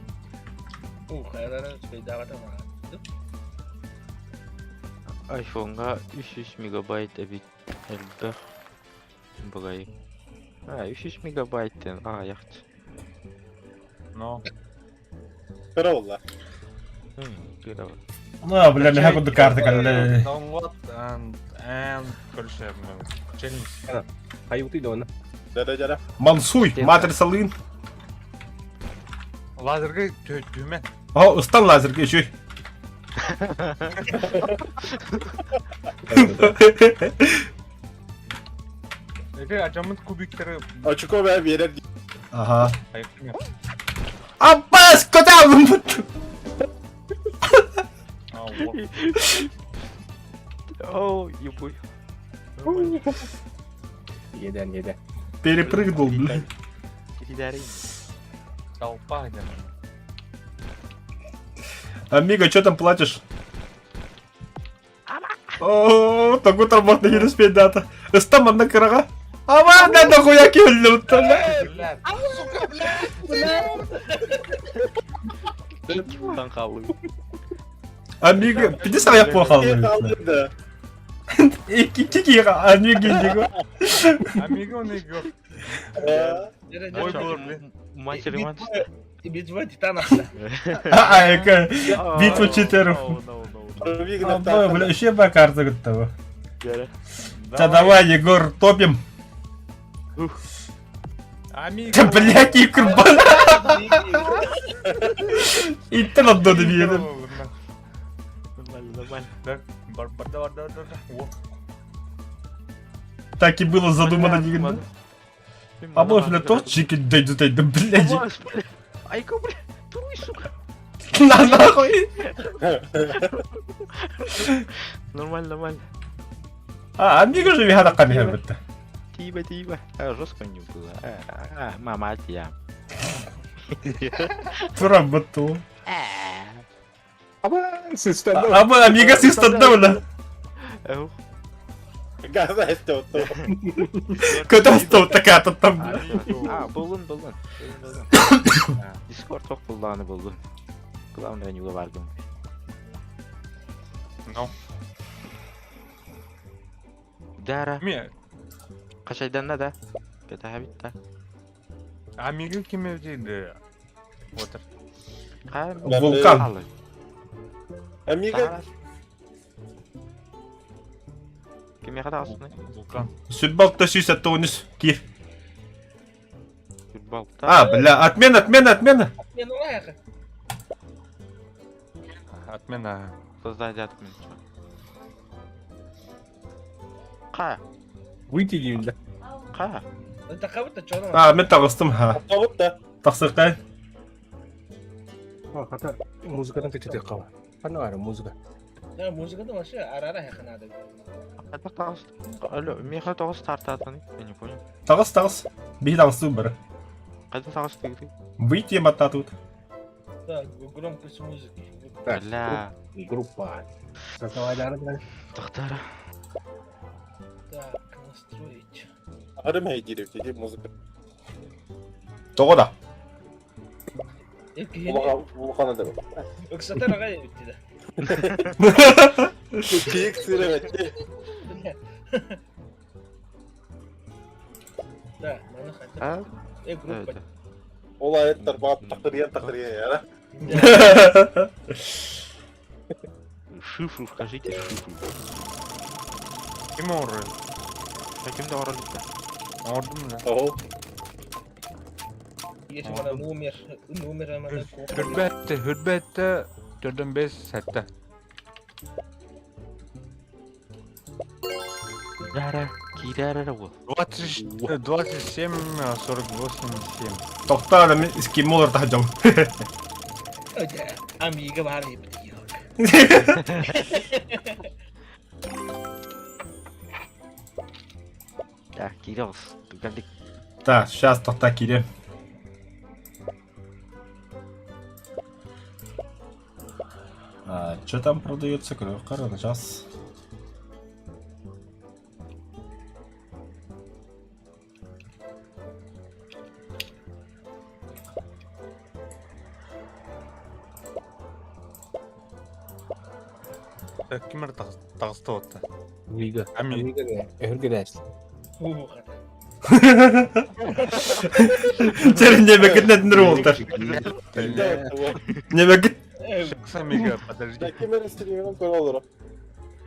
Ух, это Айфонга 300 мегабайт эбит элбэх быгай. А, 300 мегабайт ден аҕыйахт. Но. Кыра буолла. Кыра. А, бля, меха курдук карта кэллэ. Download and короче, челлендж. Хайутый дона. Дара дара. Мансуй, матрицалыын. Лазерге түүмэн. О, ыстан лазерге еще. Эти ажамыт кубиктери Очко бää биэрэр Ага. айыптым. Аббас, куда вы? Ау. О, ебой. Еден, еден. Перепрыгнул, бля. Киридарин. Толпа где. Амиго, что там платишь? О, такой тормоз не успеть дата. Ыстам одна кырага. Ама, бля, нахуя киһилли Бля. Сука, блядь! Таң қалды. Амиго, пиздец аяқ плохо. Kaldı. Ики кики, амиго, диго. Амиго не гор. Ой, был, блин. Матери ман. Битва титанов. А, эка, битва читеров. А, бля, еще бы карта готова. Да давай, Егор, топим. Амиго. Да, блядь, и курбан. И ты на доме едем. Нормально, нормально. Так, бар бар бар бар бар. О. Так и было задумано, не А может, бля, тоже чики дойдут, да, блядь. Айка, бля, туруй, сука. На нахуй. Нормально, нормально. А, Амиго же вихада камера бітті. Тиба, тиба. А, жестко не было. А, мама, я. Тура бітті. Аба, системде. Аба, Амиго системде, бля. Газа эсте отто. Көтөстө такая там. А, булын, булын. Дискорд тоқ булланы булдun. Главное, не бардым. Ну. Дара. Ме. Қашайдан да? Кэтэһэбит да. Амига ким эбитий? Вот. Вулкан. Амига. Кимиэхэ таҕыстыный? Вулкан. Сүрбалта 173 киир. Сүрбалта. А, бля, отмена, отмена, отмена. Отмена лайка. Отмена. Создать отмену. Ха. Выйти да. Ха. Это кого-то что А, мен таҕыстым, ха. Кабыт Тахсыкай. А, хата музыкадан кычытык кала. Ханна баар музыка. Да, музыка да вообще арара надо. Это таҕыс. Алло, миэхэ тоҕус стартаатаны. Я не понял. Таҕыс, таҕыс. Биһи таҕыстыы бары. Хайда таҕыс тыгытый? Выйти матта тут. Да, громкость музыки. Так, Бля. Группа. Создавай да. Тохтара. Так, настроить. Арым хайдиир музыка. Тоҕо да? Улахан да. Ыксатар аҕай эбит да. Киик сыра бэтти. Да, маны хотя А? Э, группа. Ол айыттар баат тақырыян тақырыян яра. Шифру скажите, шифру. Ким оҥорор? Ким да оҥорор да. Оҥордум да. Ол. Есть мана номер, номер мана Хүрбәтте, хүрбәтте, төрдөн бес сәтті. Кирара, кирара ол. 27, 48, 7. Тохтаа мен скимолар таһдьам. Амига бар эбит. Так, кирос. Тугандык. Так, сейчас тохтаа киирем. А, что там продается? Көрөр сейчас. Ким эр таҕысты отта? Мига. Ами. Амига да. Өһүргэнээс. Уу, хата. Терен немекет нэр болтар. Немекет Амига, подожди. Ким эр стримин көрө олоро.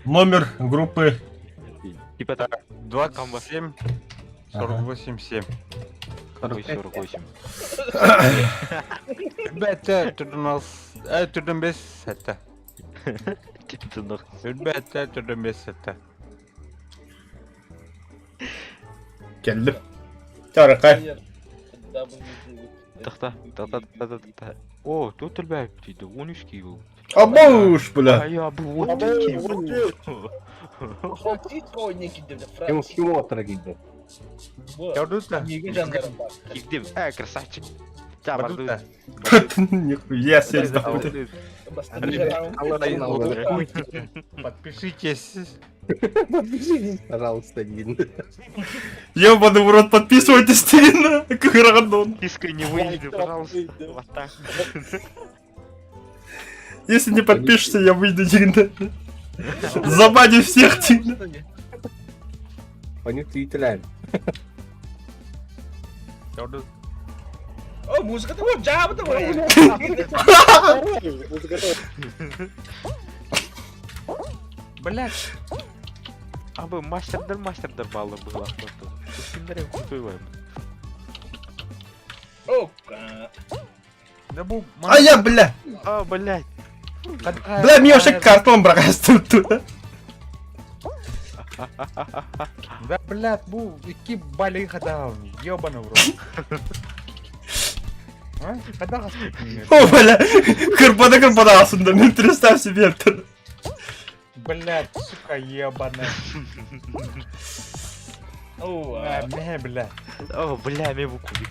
номер группы. Типа так. 27, 48, 7. Ой, 48. Хүрбәтте, төрдөн алыс, төрдөн бес сәтті. Тынық. Хүрбәтте, төрдөн бес сәтті. Келдим. Чарыкай. Тохта, тохта, тохта, тохта. О, тут элбээх дейді, 13 киви. Абуш, бля. А я бу 13 киви. Франциско некий Ким ким оттара киирдэ. Көрдүс да? Амига жандарым бар. Кирдим. Э, красавчик. Да, барды. Нихуя себе, нахуй. Подпишитесь. Подпишитесь, пожалуйста, Дин. Ебаный в рот, подписывайтесь, ты на Рандон. Киска не выйдет, пожалуйста. Вот так. Если не подпишешься, я выйду, Дина. Забаню всех, Дина. Они твиттерляют. Көрдүс. О, музыка того, жабы того. Блядь. А бы мастердар мастердар баллы было. Кимдер крутой О, Да бу... А я, бля. А, блядь. Бля, мне вообще картон брать тут. Да, блядь, бу икки бали хадал, ёбаный в рот. А? Хадал О, бля. Кырпада кырпада асында, мен представь себе это. Блядь, сука, ебаная. О, А, не, бля. О, бля, мен бу кубик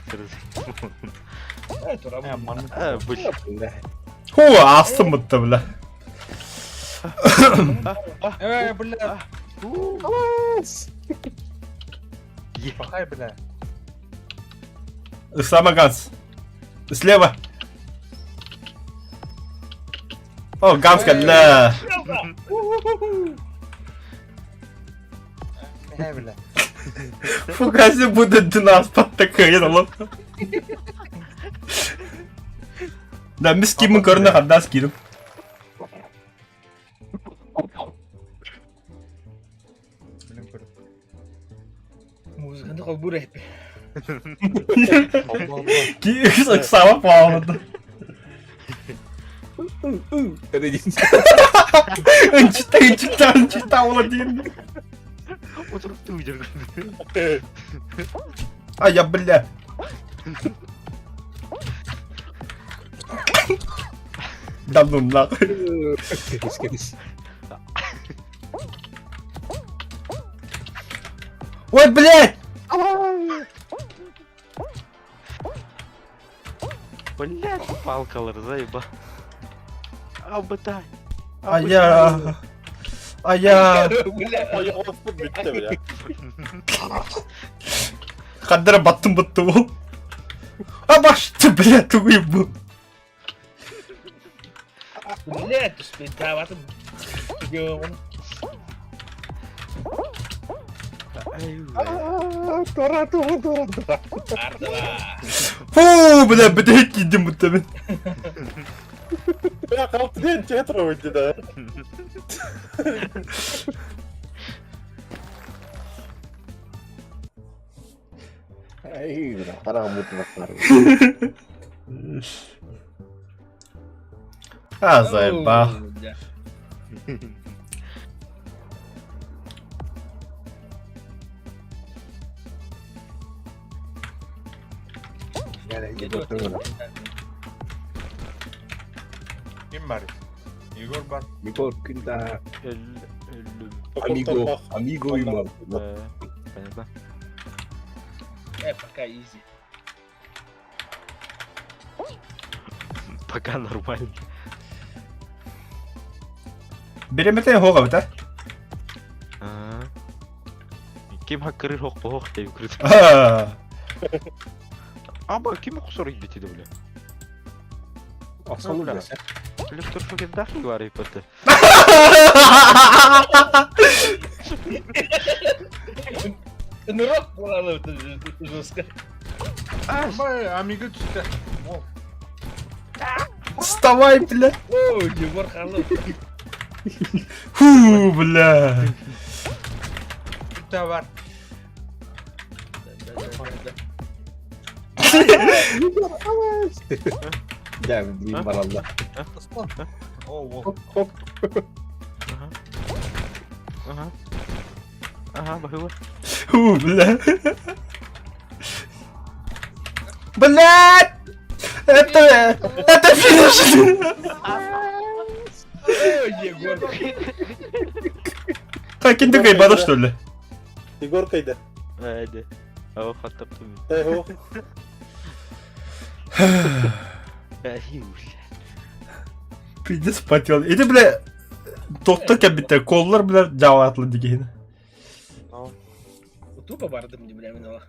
это А, работа. маны- А, бля. Ху, астым бытты, бля. Э, бля. Пахай, бля. Самоганс. Слева. О, Ганска, бля. Не, бля. Фугаси будет династия кыайан олох. Да, мис кимин көрүнэ хардаас киирим. Билин көрүп. Музыканы холбуур эппи. Саба паалады. Ынчыта, ынчыта, ынчыта ола диэн. Утуруктуу жүргөн. А я, бля. Да ну нахуй. Кэбис, кэбис. Ой, блядь! Блядь, палкалар заеба. Абытай. А я... А я... Бля. Ойоҕоспут бүттэ бля. Хаддара баттым бутты ол. А башты, бля, тугуй бу. Блядь, успеть Ём. Тора, тора, тора, тора. Ардала. Фу, бля, бүтэһик киирдим бутта мин. Бля, қалты ден театр ойды да. Ай, бля, харам мутнахтар. А, заебал. Бля. Ким бар? Егор бар. Егор күнда Өллүм. амиго, амиго имар. Понятно. Пока изи. Пока нормально. Биремете хоға бит, а? Ким хаккырыр хок хок деп кырды. А. Аба ким кусор идти да бля. Ахсан Бля. үлесе. Электрошокер дахи бар ипаты. Нырок буолалы жестко. Бай, амиго түсті. О, Вставай, бля. О, Егор Харлов. Фу, бля. Күтә бар. Да, блин, баралла. О, о. Хоп, хоп. Ага. Ага. Ага, бахыба. Фу, бля. Блядь! Это... Это финиш! О, Егор. Так, киндик бада, что ли? Егор кайда? Әйді. Ау, хаттаптым. Эй, Әй, бля. Пиздец потел. Иди, бля, тохто кәбиттер, коллар, бля, жауатлы деген. Тупо бардым, бля, минала.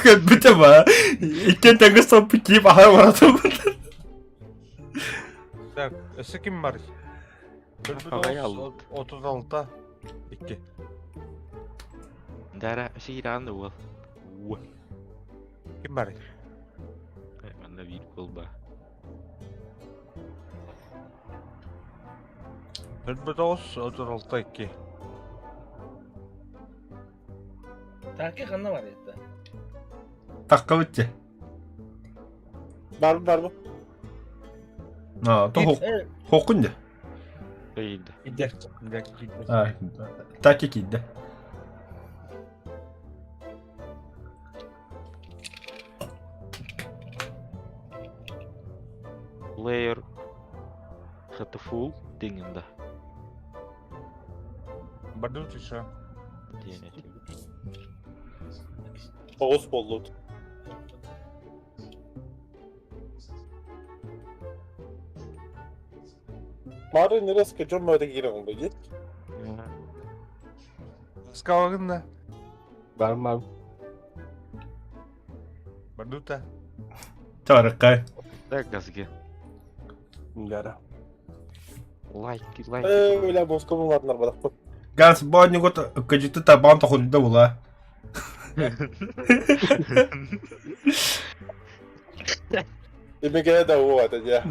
Кәбите ба. Иккен тәңгі соп киіп ағар баратым. Так, өсі ким бар? Ағай алды. 36 2. Дара, сиранды ол. Уа. Ким бар? Манда бир кол ба. 49 36 2. Таки ханна бар это. Таққа өтте. Бар бар бу. А, то хоқын де. Бейді. Иде. А, так и киді. Player Hatful дегенде. Бардым түші. Диэн этим. Тоғыз болду. Мары нереске жон мөйдө кире болду. Гит. Скавагын да. Бар, бар. Бардута. Тарыққа. Так, газге. Гара. Лайк, лайк. Э, бля, Москва ладнар бадак. Ганс, бо гот кыжыты табан тохунда була. Имеге да вот, дьэ.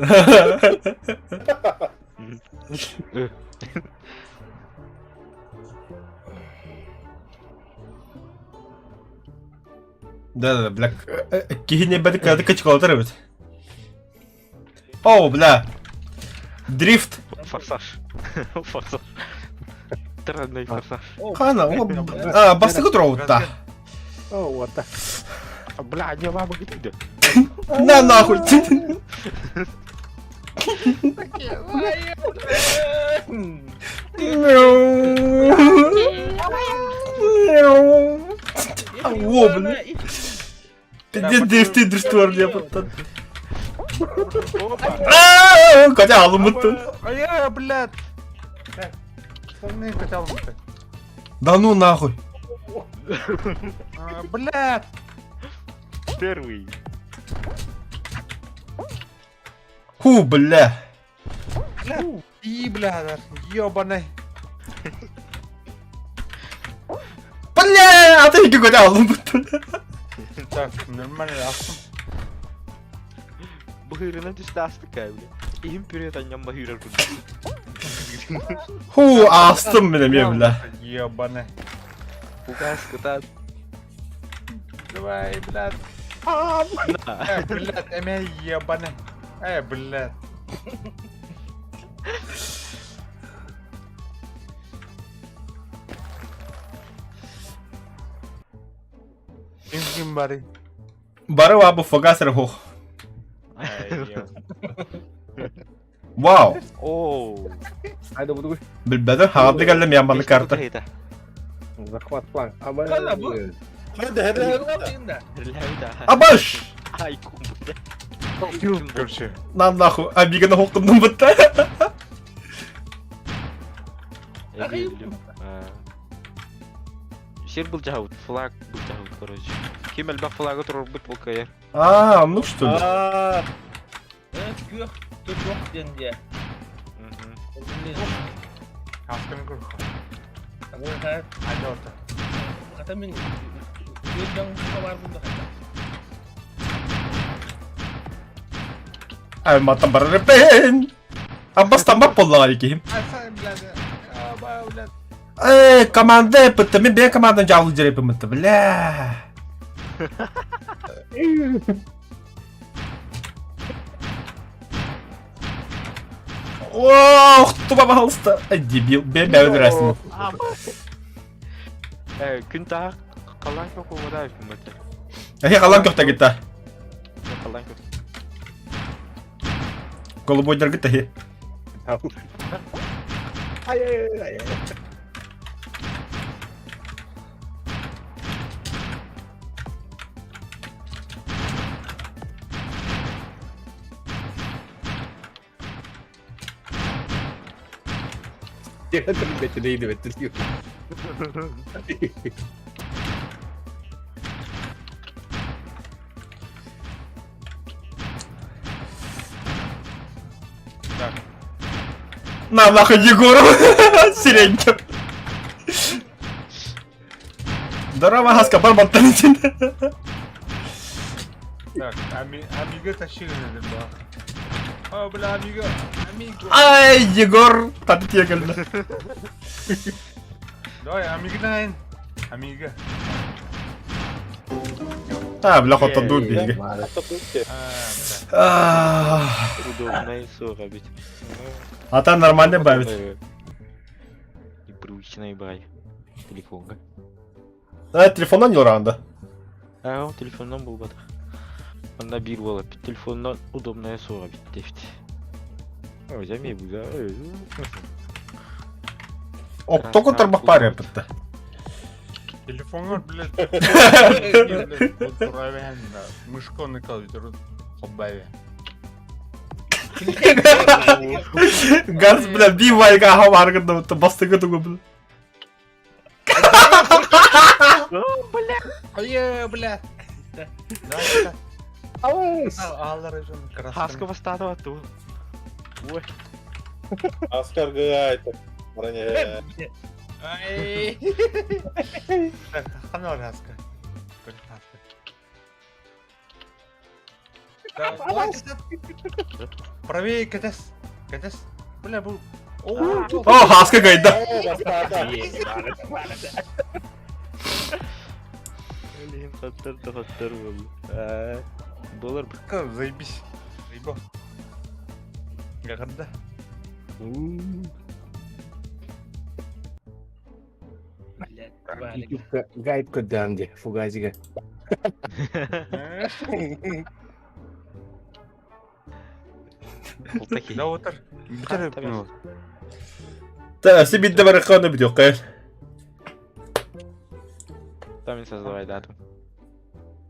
Да, да, бля, киһини бэт кыратык кычкалатар эбит. О, бля. Дрифт. Форсаж. Форсаж. Странный форсаж. Хана, а, бастакы туруутта. О, вот так. Бля, не лама где На нахуй. О, бля. Пиздец, дрифты дрифтуар мне потом. Хотя алымыттын. Ая, блядь. Штаны хотя бы. Да ну нахуй. Блядь. Первый. Ху, бля. Блядь. И, бля, ебаный. Бля, а ты какой алымыттын. Так, нормально, астым. Быһыырынан түстэ астыкка бля. Иһим пүрүөт анньан баһыырар курдук. Ху, астым мен эмиэ, бля. Ебаный. Угас кытаат. Давай, блядь. Блядь, эмэ ебаный. Блядь. Ким ким бары? Бары бу фугас эрэ хух. Вау! Оо. Айда буду. Билбэтим, хаҕалды кэллэ миэн маннык карта. Захват план. Хана бу. Абаш! Ай, кум, Короче. На нахуй, Амиганы хоққындым бітті. Сир былдьаһабыт, флаг былдьаһабыт, короче. Ким элбэх флагы турарбыт ол кыайар. А, ну что ли? А, Күөх туох диэн дьэ. Хасканы көр. Айда Хата мин үөрдэн баар да. Ай, матан барарыпен. Аббас тамбап боллаға екейім. Эй, команда эппітті, мен бе командан жабылы жер эппімітті, бля. Ох, тупа пожалуйста. Эй, дебил, бе бе өлөрәсің. Э, күн таах халаан көх уода үпүмөтө. Әхе, қалан көкті кетті. Халаан көх. Голубойдар кетті, хе. Ай, ай, ай, ай. Бетти На нахуй Егоров. Сиреньким. Здорово, Хаска, барбан Так, Амиго тащили, да. О, бля, Амиго, Амиго. Ай, Егор, таты тиегелді. Давай, Амиго дайын. Амиго. А, бля, хотта дур биһиги. Удобная сука ведь. А там нормально бавит. Непривычный бай. Телефонга. А, телефоннан юранда. А, он телефоннан булбат. Онда бир болот. Телефоннан удобная сука бит дефт. Ой, жами бу да. Октоку тарбах бар эппитте. Телефонгор, блядь. Мышконы калды, хоббави. Газ, бля, би вайга хаваргында бастыгы тугу, бля. Ае, бля. Аллар Хаска бастады ту. Ой. Аскар гайта. Броня. Ай. Ханна аска. Правее кэтес. Кэтес. Бля, бу... О, Хаска гайда. Блин, хаттар да хаттар был. Доллар. Заебись. Заебал. Гаганда. Гайд көрдөөн дии, фугазига. Да отыр. Та, все бидде бар ханы бидёк. Там создавай дату.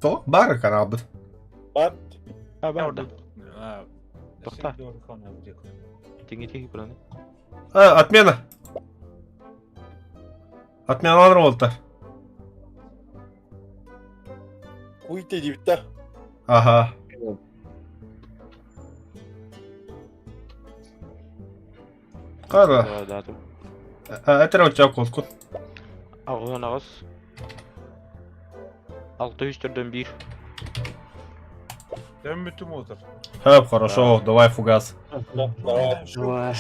То бар канал бит. Бар. А, бар да. Тохта. Тиңи браны. А, отмена. Отмена болта. Куйте диибитэ. Ага. Кара. Создавай дату. Это рычаг кот. Ағын ағыз. 6 3 4 1. Дәм отыр. Хэп, хорошо, давай фугас. Давай. Давай.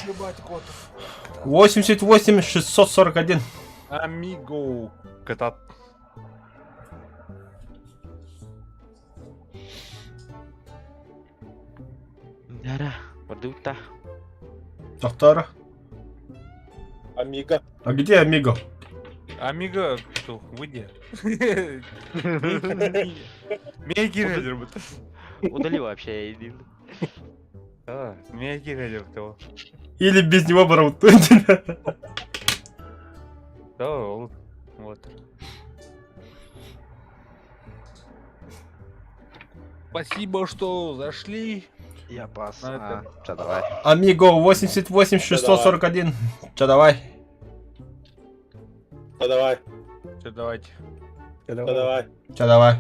88 641. Амиго. Катат. Дара. Бардута. Доктора. Амиго. А где Амиго? Амиго, что, выйди. Мегирелер бут. Удали вообще. Мегирелер того. Или без него барут. Да, ол. Вот. Спасибо, что зашли. Я пас. А, Ча, давай. Амиго 88 641. Ча, давай. Да давай. Все, давайте. Да давай. Ча, давай.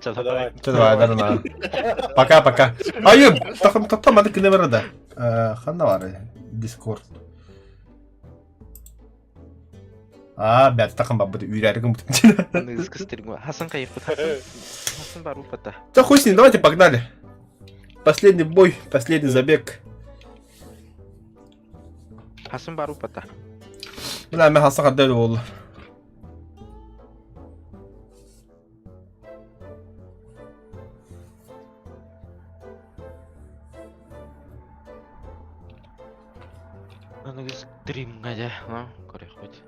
Ча, Да давай. давай. Ча, давай, да, да. Пока, пока. Аю, тахам тахам ады кіне бар да. Ханна бар Дискорд. А, бәт тахам бабы үйрәргім бит. Хасан кайып Хасан. Хасан бар упата. Да хуй с ним, давайте погнали. Последний бой, последний забег. Хасан бар упата. Бля, мен хаса қандай болды. Аны стрим гадя. Ну, көрек хоть.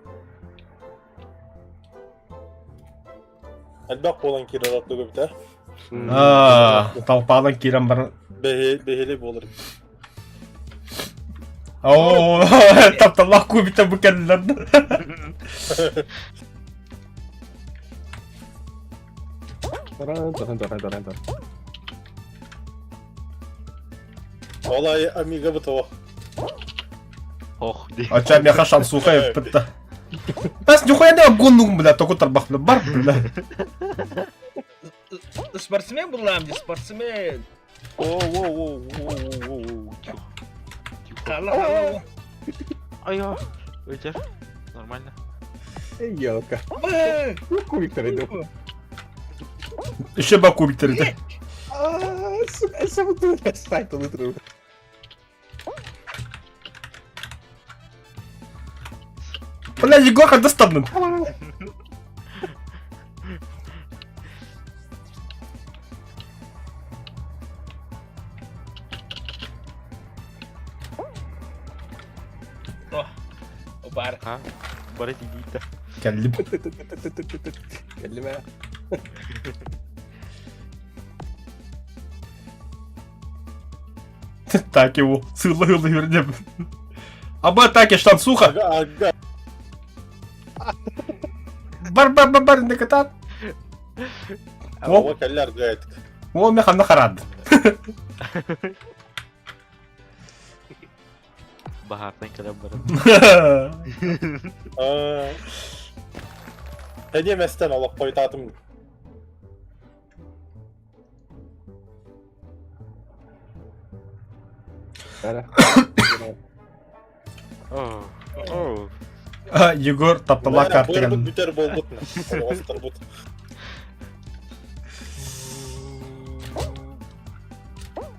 Элбэх буолан киирэр ордук эбит ээ. А, толпадан кирен бар. Бэһили буолар. О, тапталлах кубита бу кэллэр. Таран, таран, таран, таран, таран. Ол ай Амиго бутова. Ох, ди. А ча меха шансуха еппетта. Бас нихуя не обгоннугум, бля, только тарбах, бля, бар, бля. Спортсмен был ди, спортсмен. О, о, о, о, о, о, тихо. Тихо. Хала, хала. Ай, Өтер. Нормально. Эй, елка. Бэ! Кубиктар иду. Еще ба кубиктер это. А, сука, сам ты сайт внутрь. Бля, Егор, когда стану? О, бар. А, бар иди-то. Кэллим. Кэллим. Так его, сылла-ылла вернем. Аба атаки штансуха. Ага, ага. Бар-бар-бар-бар, не катат. О, О, кэллэр гайд. о, меха нахарад. Бахартан кэлэн баран. Аа. Эне местен олох койтатым. Ара. О, о. А, Егор тапталаах Бля, картыган. быарбыт бүтэр буолбут. Оҕосторбут.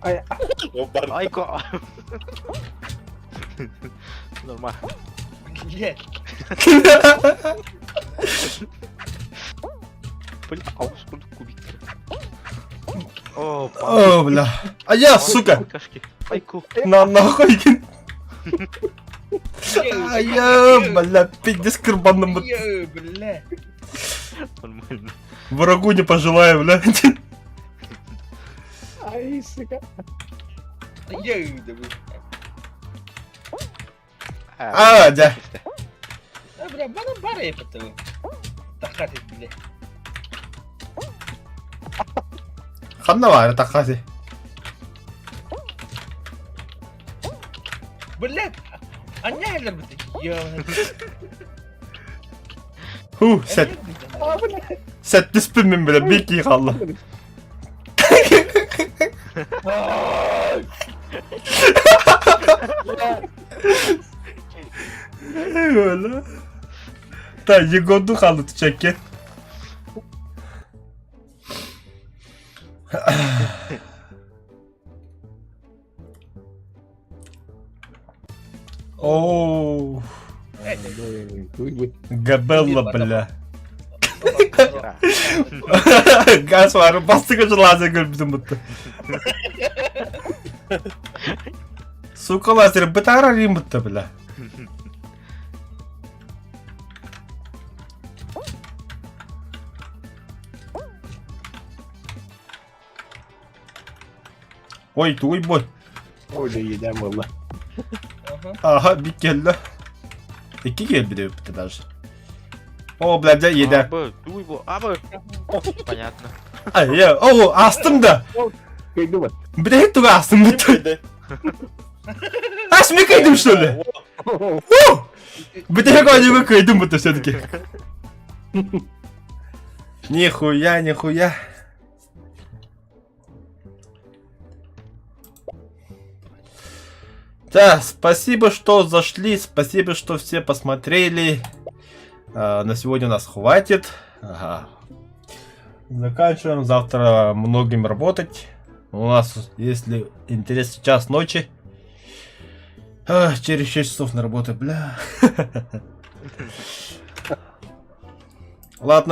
Ай, Бар. Айко. Нормально. Блядь. Блин, аус курдук кубик. О, О, бля. А я, сука! Кашки. Айку. На нахуй. А я, бля, пиздец кырбанным. Ё, бля. Нормально. Врагу не пожелаю, бля. Ай, сука. Ё, да бля. А, да. А, бля, бана бара епету. Тахати, бля. Ханна бар, тахаси. Блядь. Аня бит. Ё. Ху, сет. А, бля. Сет мин, бля, бики халла. Öyle. Та, Егорду халды түчекке. Оу, Габелла, бля. Газ var, bastık лазер көрбүтүм бутты. Сука лазер бытара рим бутты, бля. Ой, туй бой. Ой, да едем было. Aha, bir geldi. İki geldi de bitti даже. О, бля, да, еда. Абы, дуй бу, абы. Понятно. Ай, я, о, астым да. Кайдуба. Бля, туга астым бутты. Ас мен кайдым, что ли? Бля, я кайдым бутты все-таки. Нихуя, нихуя. Да, спасибо, что зашли, спасибо, что все посмотрели. А, на сегодня нас хватит. Ага. Заканчиваем. Завтра многим работать. У нас, если интересно, час ночи. А, через 6 часов на работу, бля. Ладно.